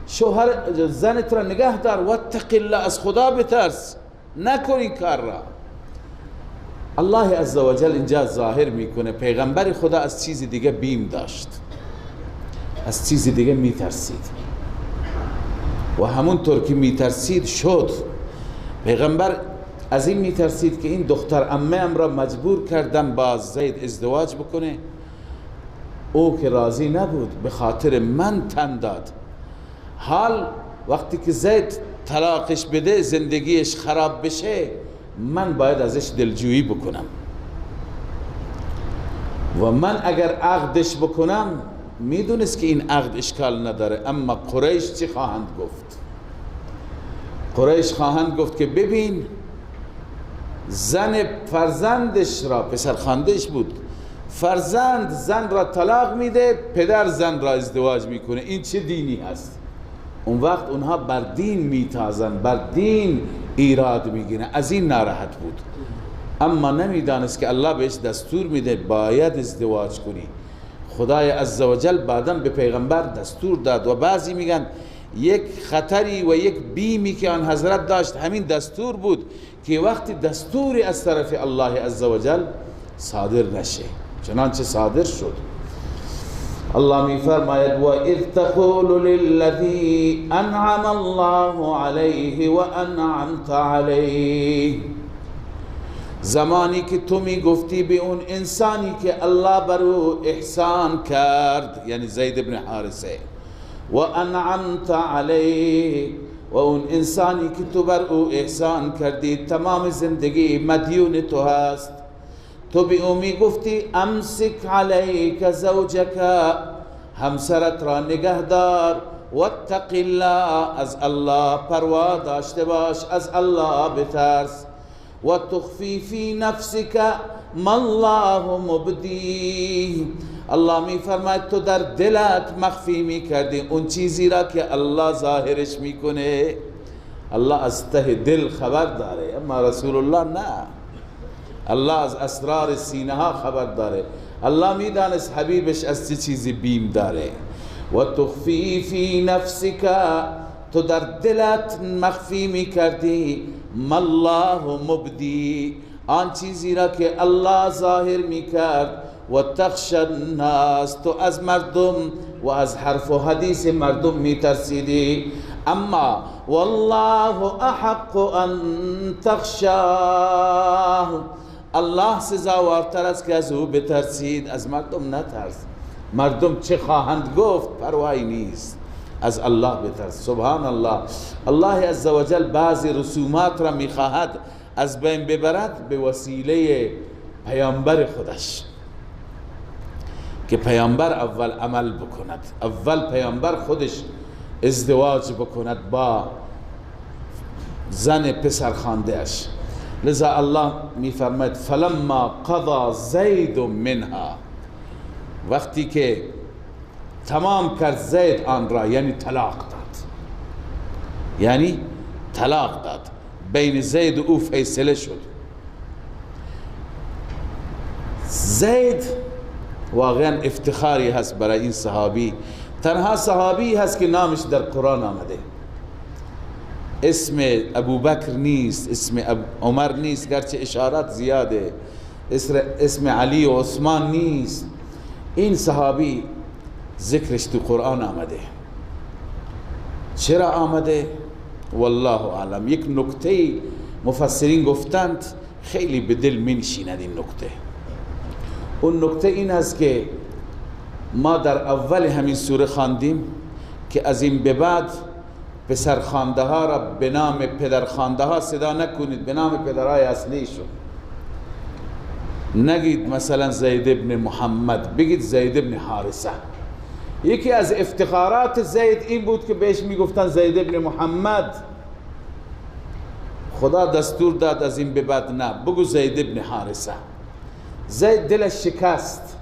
شوهر زنت را نگه دار، واتق الله، از خدا بترس، نکن این کار را. الله عزوجل اینجا ظاهر میکنه پیغمبر خدا از چیز دیگه بیم داشت، از چیز دیگه میترسید و همونطور که میترسید شد. پیغمبر از این میترسید که این دختر عمه ام را مجبور کردم با زید ازدواج بکنه، او که راضی نبود به خاطر من تن داد. حال وقتی که زید طلاقش بده، زندگیش خراب بشه، من باید ازش دلجویی بکنم و من اگر عقدش بکنم، میدونست که این عقد اشکال نداره، اما قریش چی خواهند گفت؟ قریش خواهند گفت که ببین زن فرزندش را، پسرخواندش بود، فرزند زن را طلاق میده، پدر زن را ازدواج میکنه، این چه دینی هست؟ اون وقت اونها بر دین میتازن، بر دین ایراد میگیرن، از این ناراحت بود. اما نمیدانست که الله بهش دستور میده باید ازدواج کنی. خدای عزوجل بعدا به پیغمبر دستور داد و بعضی میگن یک خطری و یک بیمی که آن حضرت داشت همین دستور بود که وقتی دستوری از طرف الله عزوجل صادر نشه، چنانچه صادر شد. الله می فرماید و اذ تقول للذی انعم الله علیه و انعمت علیه، زمانی که تو می گفتی به اون انسانی که الله بر او احسان کرد، یعنی زید ابن حارثه، و انعمت علیه، و اون انسانی که تو بر او احسان کردی تمام زندگی مدیون تو هست، تو به او می گفتی امسک علیک زوجک، همسرت را نگهدار، واتق الله، از الله پروا داشته باش، از الله بترس، و تخفی فی نفسک ما الله مبدیه، الله می فرماید تو در دلت مخفی می کردی اون چیزی را که الله ظاهرش میکنه. الله از ته دل خبر داره، اما رسول الله نه، الله از اسرار سینه ها خبر داره. الله میدانست حبیبش از چه چیزی بیم داره. و تخفی فی نفسک، تو در دلت مخفی میکردی ما الله مبدی، آن چیزی را که الله ظاهر میکرد، و تخشى الناس، تو از مردم و از حرف و حدیث مردم میترسیدی، اما والله احق ان تخشاه، الله سزاوارتر است که از او بترسید، از مردم نترس، مردم چه خواهند گفت پروایی نیست، از الله بترس. سبحان الله، الله عزوجل بعضی رسومات را میخواهد از بین ببرد به وسیله پیامبر خودش، که پیامبر اول عمل بکند، اول پیامبر خودش ازدواج بکند با زن پسر خوانده اش. لذا الله میفرماید فلما قضا زید منها، وقتی که تمام کرد زید آن را، یعنی طلاق داد، یعنی طلاق داد، بین زید و او فیصله شد. زید واقعا افتخاری هست برای این صحابی، تنها صحابی هست که نامش در قرآن آمده، اسم ابوبکر نیست، اسم عمر نیست، گرچه اشارات زیاده، اسم علی و عثمان نیست، این صحابی ذکرش تو قرآن آمده. چرا آمده؟ والله اعلم. یک نکته مفسرین گفتند خیلی به دل می نشیند این نکته، اون نکته این است که ما در اول همین سوره خواندیم که از این به بعد پسرخوانده ها را به نام پدرخوانده ها صدا نکنید، به نام پدرهای اصلیشون نگید، مثلا زید ابن محمد، بگید زید ابن حارثه. یکی از افتخارات زید این بود که بهش میگفتن زید ابن محمد. خدا دستور داد از این به بعد نه، بگو زید ابن حارثه. زید دلش شکست،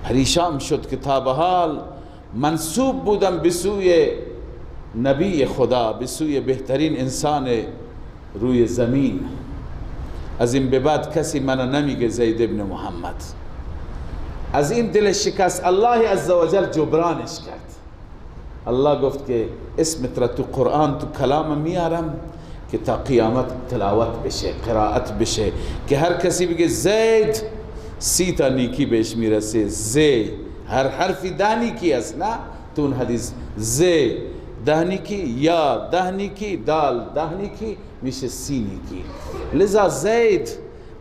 پریشان شد که تا به حال منسوب بودم به سوی نبی خدا، به سوی بهترین انسان روی زمین، از این به بعد کسی منو نمیگه زید ابن محمد. از این دل شکست الله عزوجل جبرانش کرد. الله گفت که اسمت را تو قرآن تو کلام میارم که تا قیامت تلاوت بشه، قرائت بشه، که هر کسی بگه زید 30 تا نیکی بهش میرسه. ز هر حرفی 10 نیکی است، نه تو اون حدیث ز 10 نیکی، یا 10 نیکی، دال 10 نیکی، میشه 30 نیکی. لذا زید،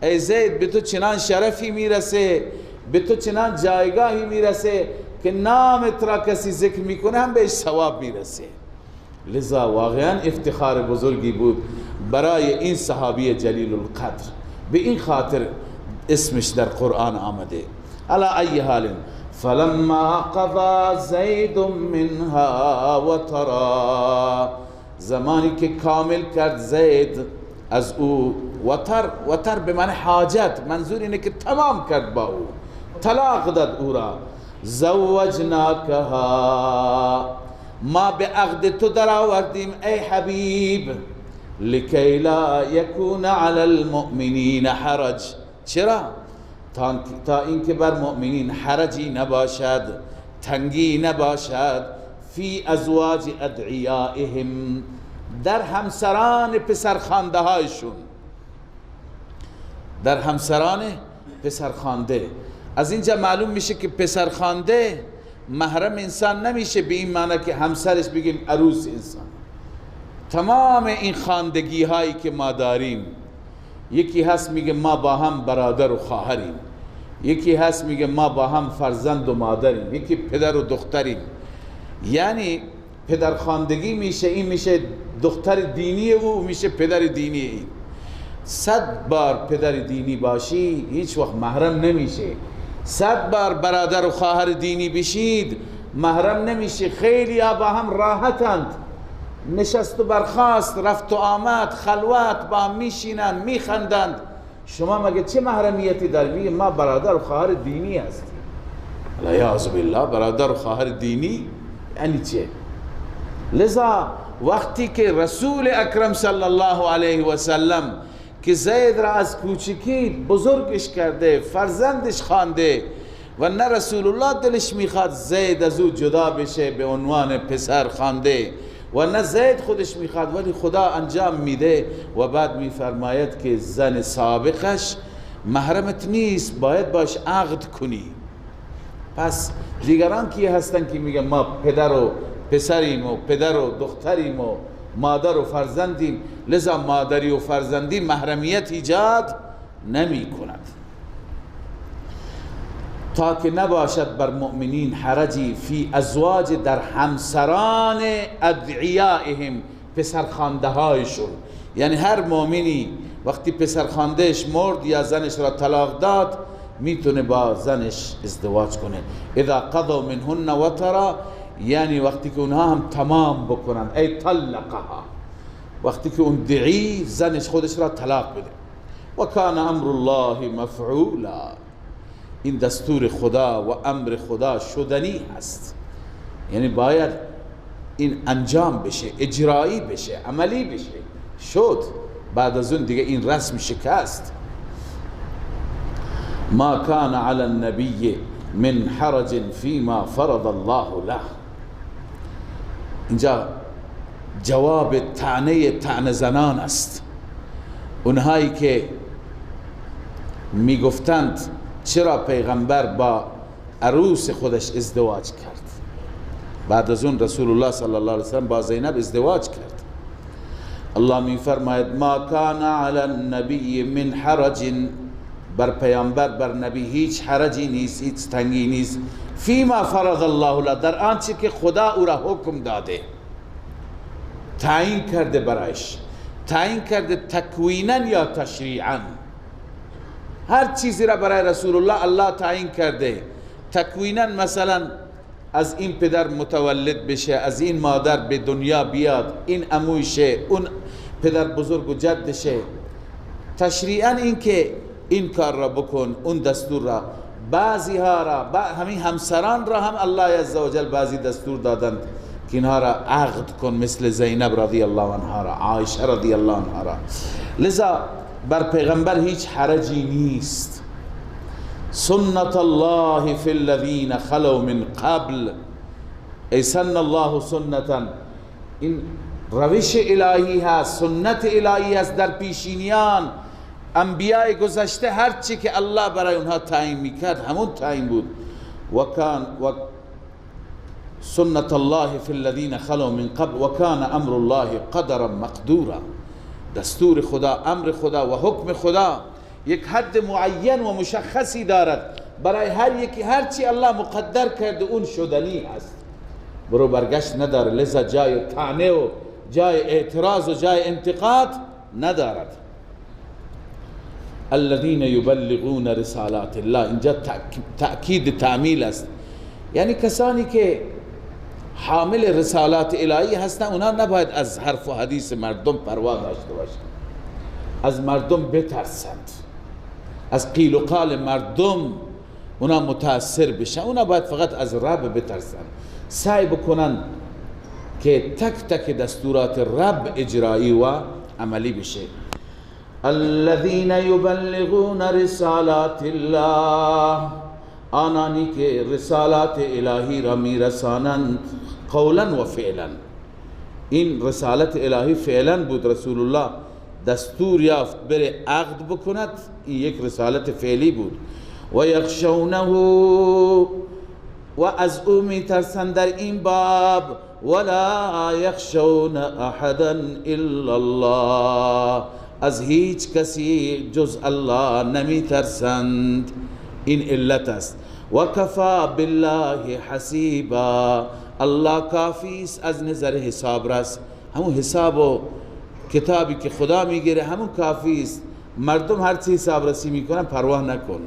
ای زید، به تو چنان شرفی میرسه، به تو چنان جایگاهی میرسه که نامت را کسی ذکر میکنه هم بهش ثواب میرسه. لذا واقعا افتخار بزرگی بود برای این صحابی جلیل القدر، به این خاطر اسمش در قرآن آمده. علی ای حال فلما قضا زید منها وطرا، زمانی که کامل کرد زید از او وطر، وطر به معنی حاجت، منظور اینه که تمام کرد با او، طلاق داد او را. زوجناکها، ما به عقد تو در آوردیم ای حبیب، لکی لا یکون علی المؤمنین حرج. چرا؟ تا اینکه بر مؤمنین حرجی نباشد، تنگی نباشد، فی ازواج ادعیائهم، در همسران پسرخوانده هایشون. در همسران پسرخوانده. از اینجا معلوم میشه که پسرخوانده محرم انسان نمیشه به این معنی که همسرش بگیم عروس انسان. تمام این خواندگی هایی که ما داریم، یکی هست میگه ما با هم برادر و خواهریم، یکی هست میگه ما با هم فرزند و مادریم، یکی پدر و دختریم. یعنی پدرخواندگی میشه، این میشه دختر دینی او، میشه پدر دینی این. 100 بار پدر دینی باشی هیچ وقت محرم نمیشه، 100 بار برادر و خواهر دینی بشید محرم نمیشه. خیلی با هم راحتند، نشست و برخاست، رفت و آمد، خلوت، با هم میشینند، میخندند. شما مگه چه محرمیتی داری؟ میگه ما برادر و خواهر دینی هستیم. العیاذ بالله، برادر و خواهر دینی یعنی چه؟ لذا وقتی که رسول اکرم صلی الله علیه و سلم که زید را از کوچکی بزرگش کرده، فرزندش خوانده، و نه رسول الله دلش میخواد زید از او جدا بشه به عنوان پسر خوانده، و نه زید خودش میخواد، ولی خدا انجام میده. و بعد میفرماید که زن سابقش محرمت نیست، باید باش عقد کنی. پس دیگران کی هستن که میگن ما پدر و پسریم و پدر و دختریم و مادر و فرزندیم؟ لذا مادری و فرزندی محرمیت ایجاد نمی کند. تا که نباشد بر مؤمنین حرجی فی ازواج، در همسران ادعیائهم، پسرخوانده هایشون. یعنی هر مؤمنی وقتی پسرخواندهش مرد یا زنش را طلاق داد، میتونه با زنش ازدواج کنه. اذا قضوا منهن وطرا، یعنی وقتی که اونها هم تمام بکنن، ای طلقها، وقتی که اون دعی زنش خودش را طلاق بده. و کان امر الله مفعولا، این دستور خدا و امر خدا شدنی هست، یعنی باید این انجام بشه، اجرایی بشه، عملی بشه. شد، بعد از اون دیگه این رسم شکست. ما کان علی النبی من حرج فيما فرض الله له. اینجا جواب طعنه طعنه زنان است، اونهایی که میگفتند چرا پیغمبر با عروس خودش ازدواج کرد. بعد از اون رسول الله صلی الله علیه وسلم با زینب ازدواج کرد. الله می فرماید ما کان علی النبی من حرج، بر پیامبر، بر نبی هیچ حرجی نیست، هیچ تنگی نیست، فیما فرض الله له، در آنچه که خدا او را حکم داده، تعیین کرده برایش، تعیین کرده تکوینا یا تشریعا. هر چیزی را برای رسول الله الله تعیین کرده تکوینا، مثلا از این پدر متولد بشه، از این مادر به دنیا بیاد، این عموشه، اون پدر بزرگ و جدشه. تشریعا این که این کار را بکن، اون دستور را، بعضی ها را، همین همسران را هم الله عزوجل بعضی دستور دادند که اینها را عقد کن، مثل زینب رضی الله عنها را، عایشه رضی الله عنها را. لذا بر پیغمبر هیچ حرجی نیست. سنت الله فی الذین خلو من قبل، ای سن الله سنتا، این روش الهی هست، سنت الهی هست در پیشینیان انبیاء گذشته. هرچی که الله برای اونها تعیین میکرد همون تعیین بود. و سنت الله فی الذین خلو من قبل وکان امر الله قدرا مقدورا. دستور خدا، امر خدا و حکم خدا یک حد معین و مشخصی دارد برای هر یکی. هرچی الله مقدر کرده اون شدنی است، برو برگشت نداره. لذا جای طعنه و جای اعتراض و جای انتقاد ندارد. الذين يبلغون رسالات الله، اینجا تأکید تعمیل است، یعنی کسانی که حامل رسالات الهی هستند اونا نباید از حرف و حدیث مردم پروا داشته باشند، از مردم بترسند، از قیل و قال مردم اونا متاثر بشن. اونا باید فقط از رب بترسند، سعی بکنن که تک تک دستورات رب اجرایی و عملی بشه. الذين يبلغون رسالات الله، آنانی که رسالات الهی را میرسانند قولا و فعلا. این رسالت الهی فعلا بود، رسول الله دستور یافت بره عقد بکند. این یک رسالت فعلی بود. و یخشونه، و از او میترسند در این باب. ولا یخشون احدا الا الله، از هیچ کسی جز الله نمیترسند. این علت است. و کفا بالله حسیبا، الله کافی است از نظر حساب رس. همون حساب و کتابی که خدا میگیره همون کافی است. مردم هر چی حساب رسی میکنن پروا نکن.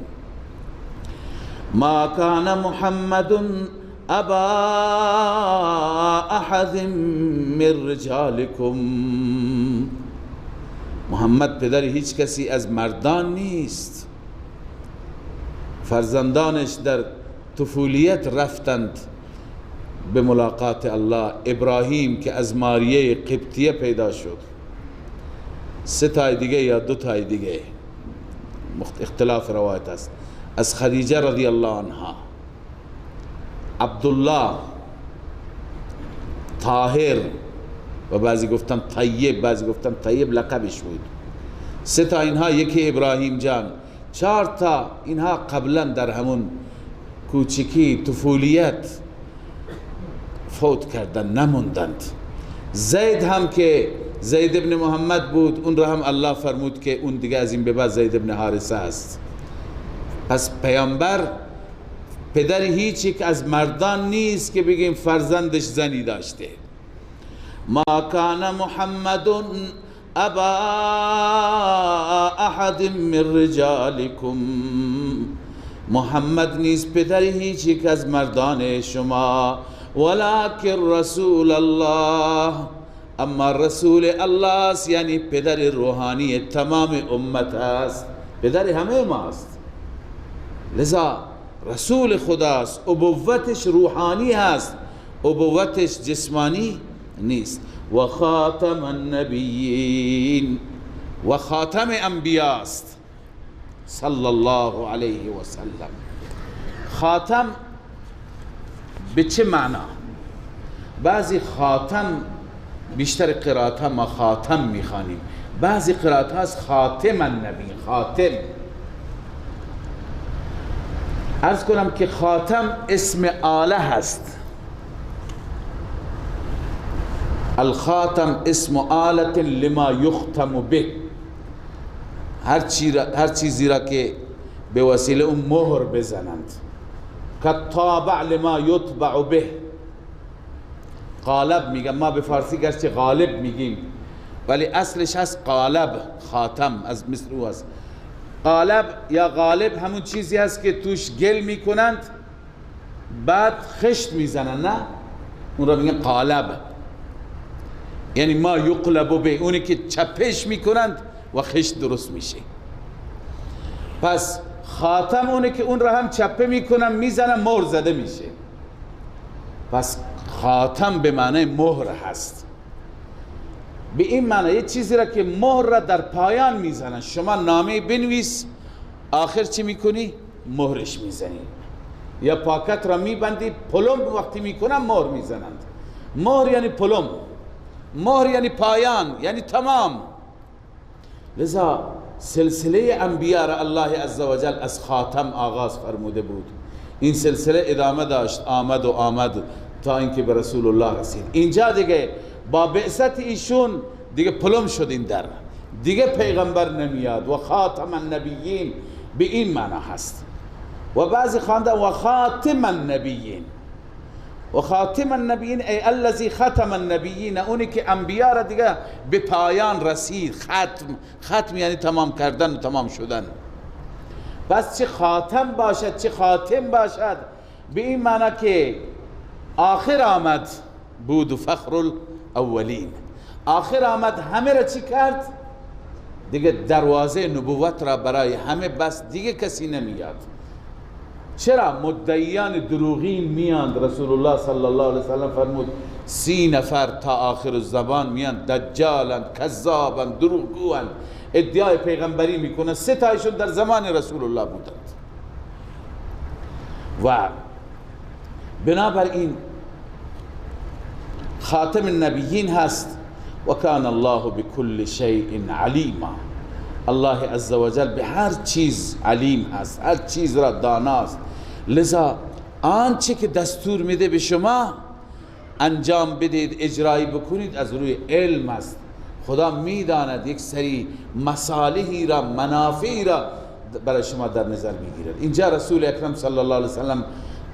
ما کان محمد ابا احد من رجالکم، محمد پدر هیچ کسی از مردان نیست. فرزندانش در طفولیت رفتند به ملاقات الله. ابراهیم که از ماریه قبطیه پیدا شد، 3 تای دیگه یا 2 تای دیگه اختلاف روایت است، از خدیجه رضی الله عنها، عبدالله، طاهر و بعضی گفتن طیب، بعضی گفتن طیب لقبش بود. 3 تا اینها، یکی ابراهیم جان، 4 تا اینها قبلا در همون کوچکی طفولیت فوت کردن، نموندند. زید هم که زید ابن محمد بود، اون را هم الله فرمود که اون دیگه از این به بعد زید ابن حارثه است. پس پیامبر پدر هیچ یک از مردان نیست که بگیم فرزندش زنی داشته. ما کان محمد ابا احد من رجالکم، محمد نیست پدر هیچ یک از مردان شما. ولکن رسول الله، اما رسول الله است، یعنی پدر روحانی تمام امت است، پدر همه ماست. لذا رسول خداست، ابوتش روحانی هست، ابوتش جسمانی نیست. و خاتم النبیین، و خاتم انبیاست صلی الله علیه و سلم. خاتم به چه معنا؟ بعضی خاتم بیشتر قرائت ها ما خاتم میخوانیم، بعضی قرائت ها از خاتم النبی، خاتم. عرض کنم که خاتم اسم آله هست. الخاتم اسم آلة لما یختم به، هر چیزی را که به وسیله اون مهر بزنند. کالطابع لما یطبع به، قالب میگم ما به فارسی، گرچه غالب میگیم ولی اصلش هست قالب. خاتم از مثل او هست. قالب یا غالب همون چیزی هست که توش گل میکنند بعد خشت میزنند، نه اون را میگن قالب. یعنی ما یقلب به، اونی که چپش میکنند و خشت درست میشه. پس خاتم اونه که اون را هم چپه میکنن میزنن مهر زده میشه. پس خاتم به معنی مهر هست. به این معنی یه چیزی را که مهر را در پایان میزنن. شما نامه بنویس، آخر چی میکنی؟ مهرش میزنی. یا پاکت را میبندی، پلم وقتی میکنن مهر میزنند. مهر یعنی پلم، مهر یعنی پایان، یعنی تمام. لذا سلسله انبیاء را الله عزوجل از خاتم آغاز فرموده بود. این سلسله ادامه داشت، آمد و آمد تا اینکه به رسول الله رسید. اینجا دیگه با بعثت ایشون دیگه پلم شد این در، دیگه پیغمبر نمیاد. و خاتم النبیین به این معنا هست. و بعضی خواندن و خاتم النبیین، و خاتم النبیین ای الذی ختم النبیین، اونی که انبیا را دیگه به پایان رسید. ختم، ختم یعنی تمام کردن و تمام شدن. پس چه خاتم باشد چه خاتم باشد، به این معنا که آخر آمد بود و فخر الاولین. آخر آمد همه را چی کرد؟ دیگه دروازه نبوت را برای همه بس، دیگه کسی نمیاد. چرا؟ مدعیان دروغین میاند. رسول الله صلی الله علیه وسلم فرمود 30 نفر تا آخر الزمان میاند، دجالند، کذابند، دروغگوند، ادعای پیغمبری میکنند. 3 تایشون در زمان رسول الله بودند. و بنابراین خاتم النبیین هست و کان الله بكل شیء علیما. الله عزوجل به هر چیز علیم هست، هر چیز را داناست. لذا آنچه که دستور میده به شما انجام بدید، اجرایی بکنید، از روی علم است. خدا میداند یک سری مصالحی را، منافعی را برای شما در نظر میگیرد. اینجا رسول اکرم صلی الله علیه وسلم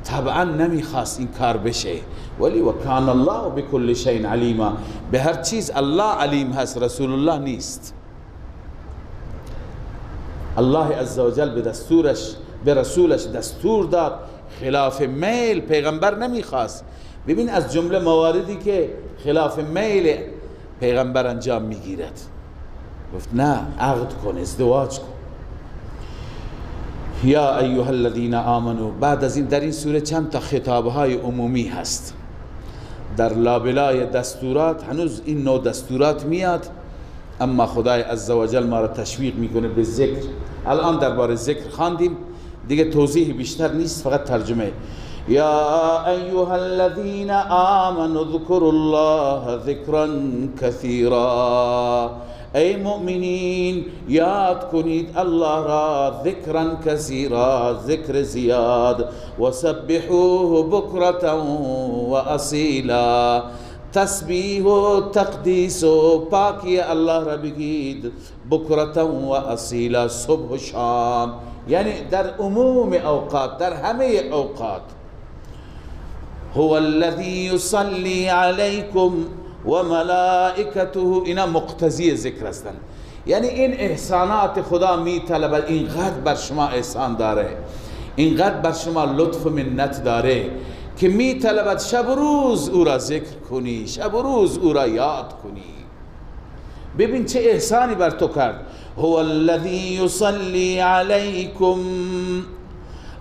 طبعا نمیخواست این کار بشه، ولی و کان الله بكل شیء علیما، به هر چیز الله علیم هست، رسول الله نیست. الله عزوجل به دستورش، به رسولش دستور داد، خلاف میل پیغمبر نمیخواست. ببین از جمله مواردی که خلاف میل پیغمبر انجام میگیرد، گفت نه، عقد کن، ازدواج کن. یا ایها الذین آمنو. بعد از این در این سوره چند تا خطابهای عمومی هست. در لابلای دستورات هنوز این نوع دستورات میاد، اما خدای عزوجل ما را تشویق میکنه به ذکر. الان درباره ذکر خواندیم دیگه، توضیح بیشتر نیست، فقط ترجمه. یا ایها الذین آمنوا اذکروا الله ذکرا کثیرا. ای مؤمنین یاد کنید الله را ذکرا کثیرا، ذکر زیاد. و سبحوه بکرة و اصیلا. تسبیح و تقدیس و پاکی الله را بگید، بکرة و اصیلا، صبح و شام، یعنی در عموم اوقات، در همه اوقات. هو الذی یصلی علیکم و ملائکته. اینا مقتضی ذکر هستند، یعنی این احسانات خدا می طلبد، اینقدر بر شما احسان داره، اینقدر بر شما لطف و منت داره که می طلبد شب و روز او را ذکر کنی، شب و روز او را یاد کنی. ببین چه احسانی بر تو کرد. هو الذی یصلی علیکم.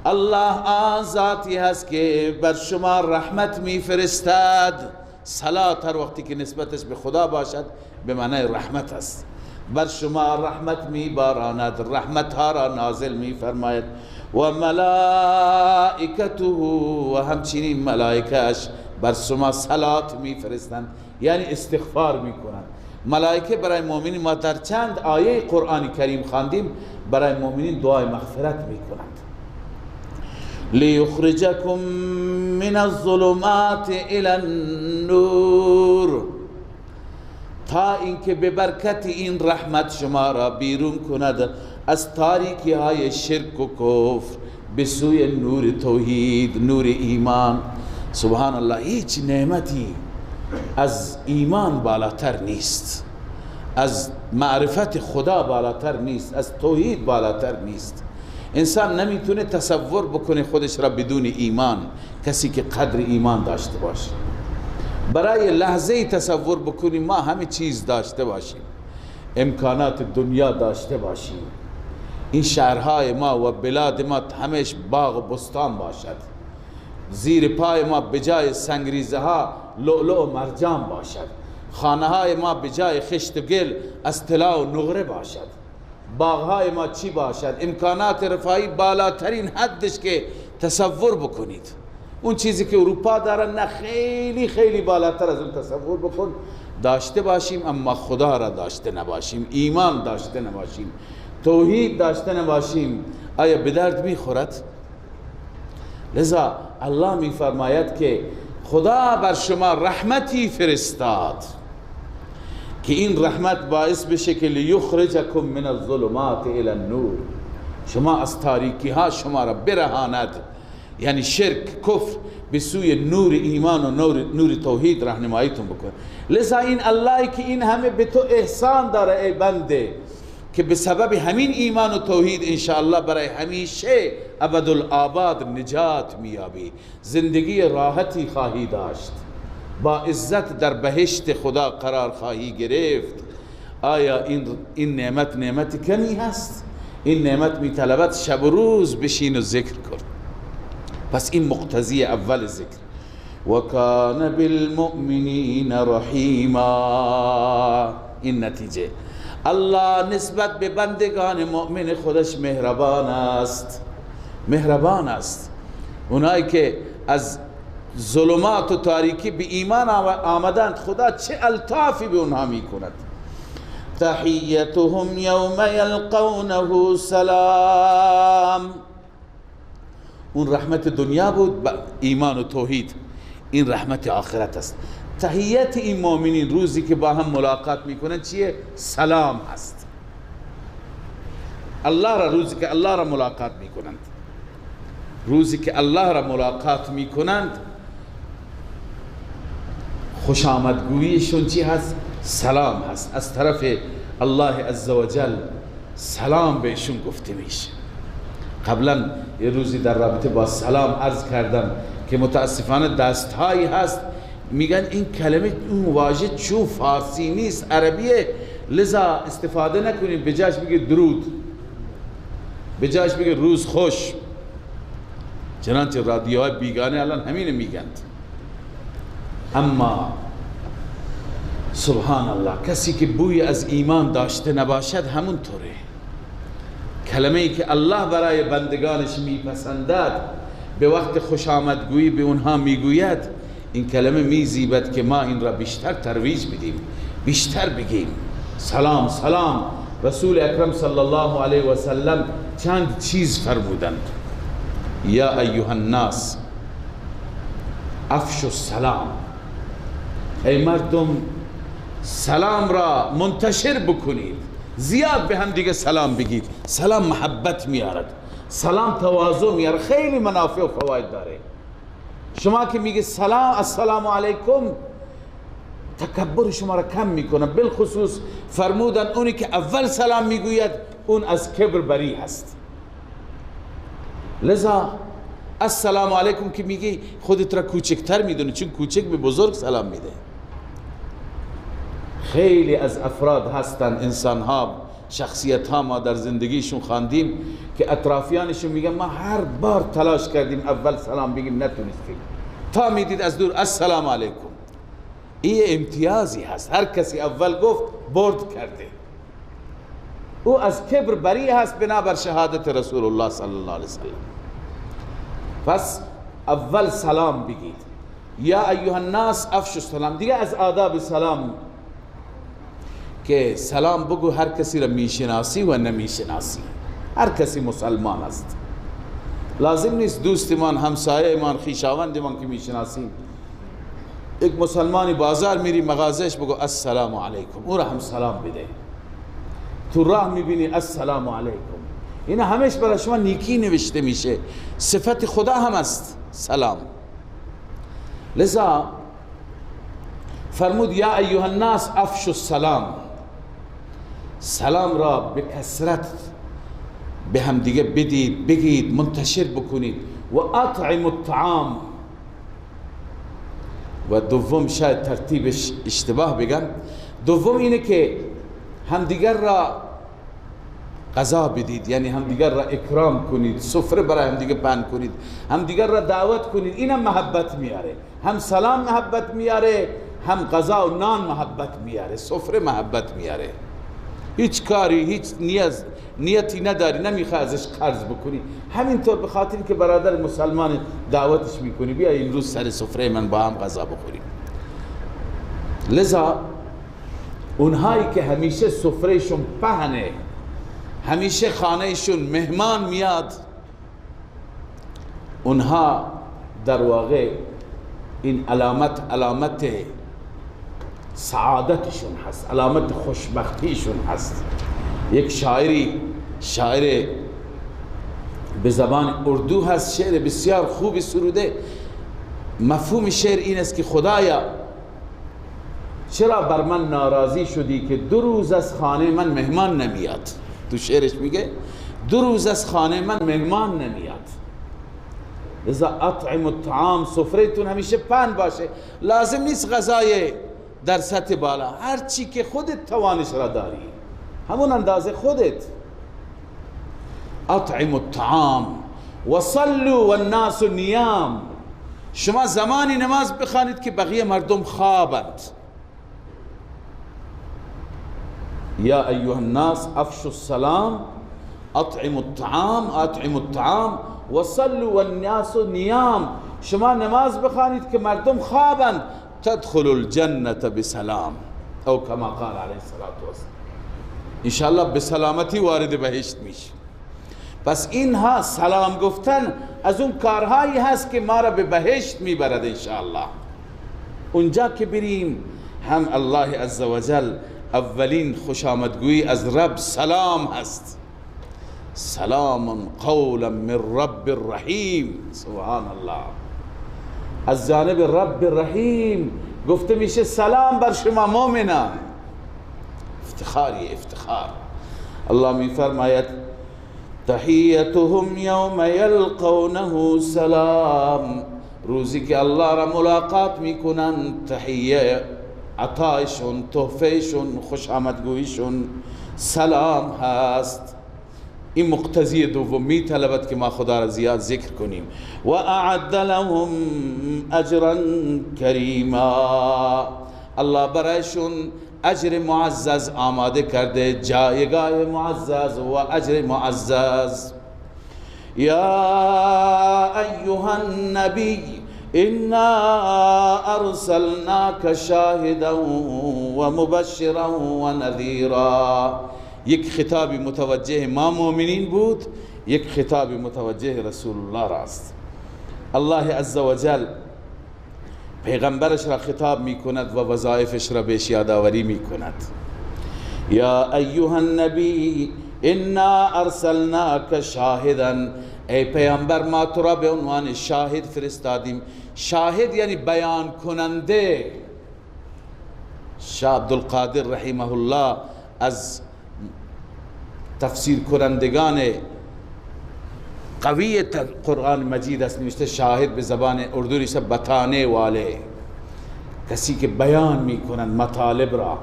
الله آن ذاتی هست که بر شما رحمت میفرستد. صلات هر وقتی که نسبتش به خدا باشد به معنای رحمت است. بر شما رحمت میباراند، رحمت ها را نازل میفرماید. و ملائکته، و همچنین ملائکهش بر شما صلات میفرستند، یعنی استغفار میکنند. ملائکه برای مؤمنین، ما در چند آیه قرآن کریم خواندیم، برای مؤمنین دعای مغفرت میکنند. لیخرجکم من الظلمات الى النور، تا اینکه به برکت این رحمت شما را بیرون کند از تاریکی های شرک و کفر به سوی نور توحید، نور ایمان. سبحان الله، هیچ نعمتی از ایمان بالاتر نیست، از معرفت خدا بالاتر نیست، از توحید بالاتر نیست. انسان نمیتونه تصور بکنه خودش را بدون ایمان. کسی که قدر ایمان داشته باشه، برای لحظه تصور بکنیم ما همه چیز داشته باشیم، امکانات دنیا داشته باشیم، این شهرهای ما و بلاد ما همش باغ و بستان باشد، زیر پای ما بجای سنگریزه ها لؤلؤ و مرجان باشد، خانه های ما بجای خشت و گل از طلا و نقره باشد، باغهای ما چی باشد، امکانات رفاهی بالاترین حدش که تصور بکنید. اون چیزی که اروپا داره نه، خیلی خیلی بالاتر از اون تصور بکن داشته باشیم، اما خدا را داشته نباشیم، ایمان داشته نباشیم، توحید داشته نباشیم، آیا به درد میخورد؟ لذا الله میفرماید که خدا بر شما رحمتی فرستاد که این رحمت باعث بشه که لیخرجکم من الظلمات الی النور، شما از تاریکی ها شما را برهاند، یعنی شرک، کفر، به سوی نور ایمان و نور توحید راهنماییتون بکنه. لذا این اللهی که این همه به تو احسان داره ای بنده، که به سبب همین ایمان و توحید انشاءالله برای همیشه ابدالآباد نجات میابی، زندگی راحتی خواهی داشت، با عزت در بهشت خدا قرار خواهی گرفت. آیا این نعمت نعمت کمی هست؟ این نعمت میطلبد شب و روز بشین و ذکر کن. پس این مقتضی اول ذکر. و کان بالمؤمنین رحیما، این نتیجه. الله نسبت به بندگان مؤمن خودش مهربان است، مهربان است. اونایی که از ظلمات و تاریکی به ایمان آمدند، خدا چه الطافی به اونها میکند. تحیتهم یوم یلقونه سلام. اون رحمت دنیا بود با ایمان و توحید، این رحمت آخرت است. تحیت این مؤمنین روزی که با هم ملاقات میکنن چیه؟ سلام هست. الله را، روزی که الله را ملاقات میکنند، روزی که الله را ملاقات میکنند، خوش آمدگوییشون چی هست؟ سلام هست. از طرف الله عزوجل سلام بهشون گفته میشه. قبلا یه روزی در رابطه با سلام عرض کردم که متاسفانه دستهایی هست میگن این کلمه، اون واژه چون فارسی نیست، عربیه، لذا استفاده نکنیم، به جاش بگه درود، به جاش بگه روز خوش. چنانچه رادیوهای بیگانه الان همینه میگند. اما سبحان الله، کسی که بوی از ایمان داشته نباشد همونطوره. کلمه ای که الله برای بندگانش میپسندد به وقت خوش آمدگویی به اونها میگوید، این کلمه میزیبد که ما این را بیشتر ترویج بدیم، بیشتر بگیم سلام سلام. رسول اکرم صلی الله علیه و سلم چند چیز فرمودند: یا ایها الناس افشوا السلام، ای مردم سلام را منتشر بکنید، زیاد به هم دیگه سلام بگید. سلام محبت میارد، سلام تواضع میارد، خیلی منافع و فواید داره. شما که میگه سلام السلام علیکم، تکبر شما را کم میکنه. بالخصوص فرمودن اونی که اول سلام میگوید اون از کبر بری هست. لذا السلام علیکم که میگی خودت را کوچکتر میدونی، چون کوچک به بزرگ سلام میده. خیلی از افراد هستن، انسان ها، شخصیت ها، ما در زندگیشون خواندیم که اطرافیانشون میگن ما هر بار تلاش کردیم اول سلام بگیم نتونستیم، تا میدید از دور السلام علیکم. این امتیازی هست، هر کسی اول گفت برد کرده، او از کبر بری هست بنابر شهادت رسول الله صلی الله علیه وسلم. پس اول سلام بگید، یا ایها الناس افشوا السلام. دیگه از آداب سلام که سلام بگو هر کسی را میشناسی و نمیشناسی، هر کسی مسلمان است، لازم نیست دوستمان، همسایه‌مان، خویشاوندمان که میشناسیم. یک مسلمانی بازار میری مغازش بگو السلام علیکم، او را هم سلام بده. تو راه میبینی السلام علیکم، اینا همش برای شما نیکی نوشته میشه، صفت خدا هم است سلام. لذا فرمود یا ایها الناس افشوا السلام، سلام را به کثرت به هم دیگه بدید، بگید، منتشر بکنید. و اطعم الطعام. و دوم، شاید ترتیبش اشتباه بگم، دوم اینه که همدیگر را غذا بدید، یعنی همدیگر را اکرام کنید، سفره برای همدیگه پهن کنید، همدیگر را دعوت کنید. اینم محبت میاره، هم سلام محبت میاره، هم غذا و نان محبت میاره، سفره محبت میاره. هیچ کاری، هیچ نیتی نداری، نمیخوای ازش قرض بکنی، همینطور به خاطر که برادر مسلمان دعوتش میکنی بیا امروز سر سفره من با هم غذا بخوریم. لذا اونهایی که همیشه سفرهشون پهنه، همیشه خانهشون مهمان میاد، اونها در واقع این علامت، علامت سعادتشون هست، علامت خوشبختیشون هست. یک شاعری، شاعر به زبان اردو هست، شعر بسیار خوبی سروده. مفهوم شعر این است که خدایا چرا بر من ناراضی شدی که 2 روز از خانه من مهمان نمیاد. تو شعرش میگه 2 روز از خانه من مهمان نمیاد. لذا اطعم الطعام، سفرهتون همیشه پهن باشه، لازم نیست غذای در سطح بالا، هر چی که خودت توانش را داری همون اندازه خودت. اطعم الطعام وصلوا والناس نیام. شما زمانی نماز بخوانید که بقیه مردم خوابند. یا ایها الناس افشوا السلام اطعموا الطعام اطعموا الطعام وصلوا والناس نیام. شما نماز بخوانید که مردم خوابند، تدخل الجنة بسلام، او کما قال علیه الصلاة والسلام، انشاءالله به سلامتی وارد بهشت میشی. پس اینها سلام گفتن از اون کارهایی هست که ما را به بهشت میبرد انشاءالله. اونجا که بریم هم الله عزوجل اولین خوش آمدگویی از رب سلام هست، سلام قولا من رب الرحیم. سبحان الله، از جانب رب الرحیم گفته میشه سلام بر شما مؤمنان. افتخاری افتخار. الله میفرماید تحیتهم یوم یلقونه سلام، روزی که الله را ملاقات میکنن تحیه عطایشون، تحفهشون، خوش آمدگویشون سلام هست. این مقتضی دوم میطلبد که ما خدا را زیاد ذکر کنیم. و اعد لهم اجرا کریما، الله برایشون اجر معزز آماده کرده، جایگاه معزز و اجر معزز. یا ایها النبی انا ارسلناک شاهدا و مبشرا و نذیرا. یک خطاب متوجه ما مؤمنین بود، یک خطاب متوجه رسول الله راست. الله عزوجل پیغمبرش را خطاب می کند و وظایفش را بهش یادآوری می کند. یا ایها النبی انا ارسلناک شاهدا، ای پیامبر ما تو را به عنوان شاهد فرستادیم. شاهد یعنی بیان کننده. شاه عبدالقادر رحمه الله از تفسیر کنندگان قوی قرآن مجید است، نوشته شاهد به زبان اردو نوشته بتانے والے، کسی که بیان میکنند مطالب را،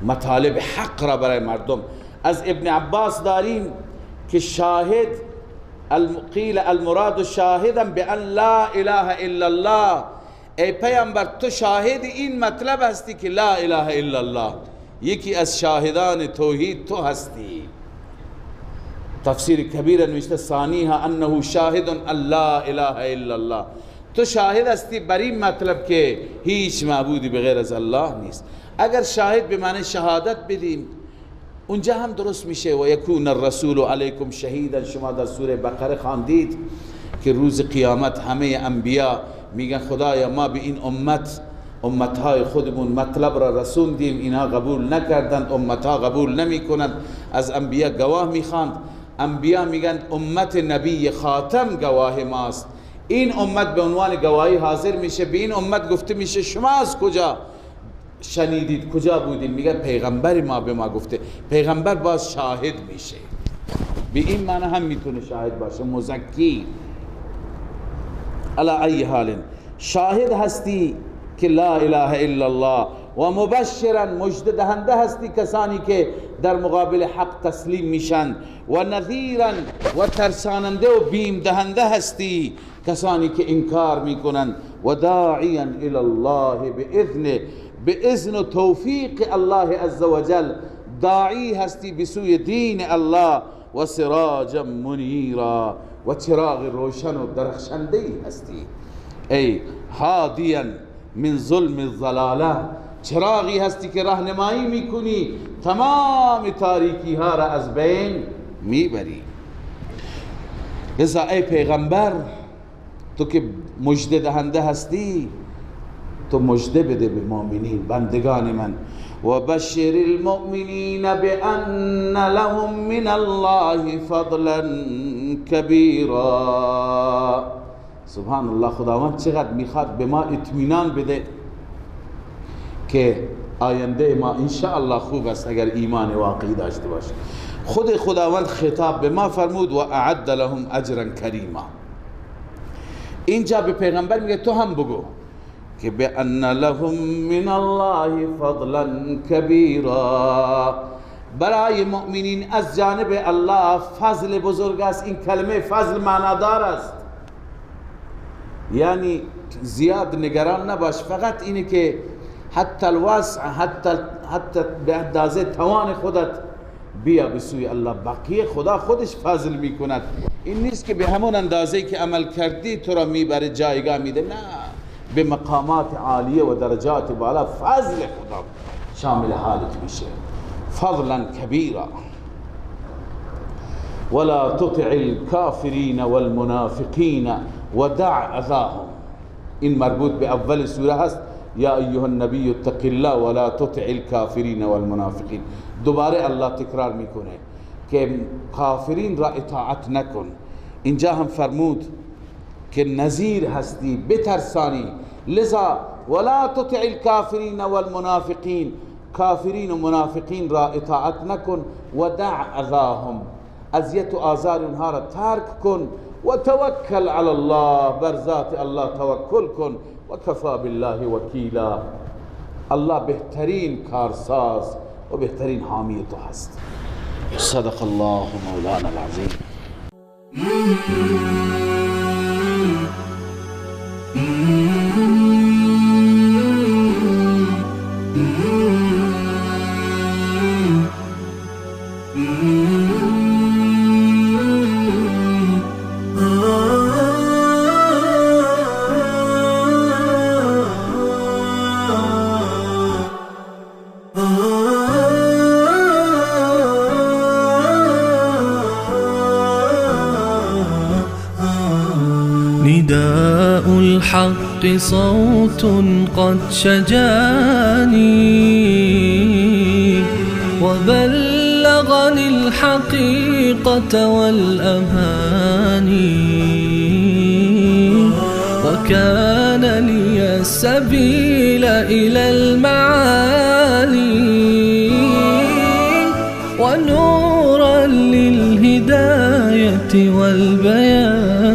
مطالب حق را برای مردم. از ابن عباس داریم که شاهد قیل المراد شاهدا بان لا اله الا الله، ای پیامبر تو شاهد این مطلب هستی که لا اله الا الله، یکی از شاهدان توحید تو هستی. تفسیر کبیر نوشته ثانیها انه شاهد ان لا اله الا الله، تو شاهد هستی بر این مطلب که هیچ معبودی بغیر از الله نیست. اگر شاهد به معنی شهادت بدیم اونجا هم درست میشه. و یکون الرسول علیکم شهیدا، شما در سوره بقره خواندید که روز قیامت همه انبیا میگن خدایا ما به این امت، امتهای خودمون مطلب را رسوندیم، اینها قبول نکردند، امتها قبول نمیکنند، از انبیا گواه میخواند. انبیا میگن امت نبی خاتم گواه ماست. این امت به عنوان گواهی حاضر میشه، به این امت گفته میشه شما از کجا شنیدید، کجا بودید؟ میگه پیغمبر ما به ما گفته. پیغمبر باز شاهد میشه، به این معنی هم میتونه شاهد باشه، مزکی. علی ای حال شاهد هستی که لا اله الا الله، و مبشرا مژده دهنده هستی کسانی که در مقابل حق تسلیم میشن، و نذیرا و ترساننده و بیم دهنده هستی کسانی که انکار میکنن، و داعیا الی الله باذنه، باذن و توفیق الله عزوجل داعی هستی به سوی دین الله، و سراجا منیرا و چراغ روشن و درخشنده هستی. ای هادیا من ظلم الضلاله، چراغی هستی که راهنمایی میکنی، تمام تاریکی ها را از بین میبری. لذا ای پیغمبر تو که مژده دهنده هستی، تو مژده بده به مؤمنین، بندگان من. و بشر المؤمنین بأن لهم من الله فضلا کبیرا. سبحان الله، خداوند چقدر میخواد به ما اطمینان بده که آینده ما انشاءالله خوب است اگر ایمان واقعی داشته باشه. خود خداوند خطاب به ما فرمود و اعد لهم اجرا کریما. اینجا به پیغمبر میگه تو هم بگو که بأن لهم من الله فضلا کبیرا، برای مؤمنین از جانب الله فضل بزرگ است. این کلمه فضل معنادار است، یعنی زیاد نگران نباش، فقط اینه که حتی الوسع، حتی به اندازه توان خودت بیا به سوی الله، بقیه خدا خودش فضل میکند. این نیست که به همون اندازه که عمل کردی تو را میبره جایگاه میده، نه، به مقامات عالیه و درجات بالا فضل خدا شامل حالت میشه، فضلا کبیرا. ولا تطع الكافرین والمنافقین ودع اذاهم. این مربوط به اول سوره هست، یا ایها النبی اتق الله ولا تطع الكافرین والمنافقین. دوباره الله تکرار میکنه که کافرین را اطاعت نکن. اینجا هم فرمود که نذیر هستی، بترسانی، لذا ولا تطع الكافرین والمنافقین، کافرین و منافقین را اطاعت نکن، و دع اذاهم، اذیت و آزار اونها را ترک کن، و توکل علی الله، بر ذات الله توکل کن، و کفا بالله وکیلا. الله بهترین کارساز و بهترین حامی تو هست. صدق الله مولانا العظیم.
نداء الحق صوت قد شجاني وبلغني الحقيقة والأماني، وكان لي السبيل إلى المعالي، ونورا للهداية والبيان.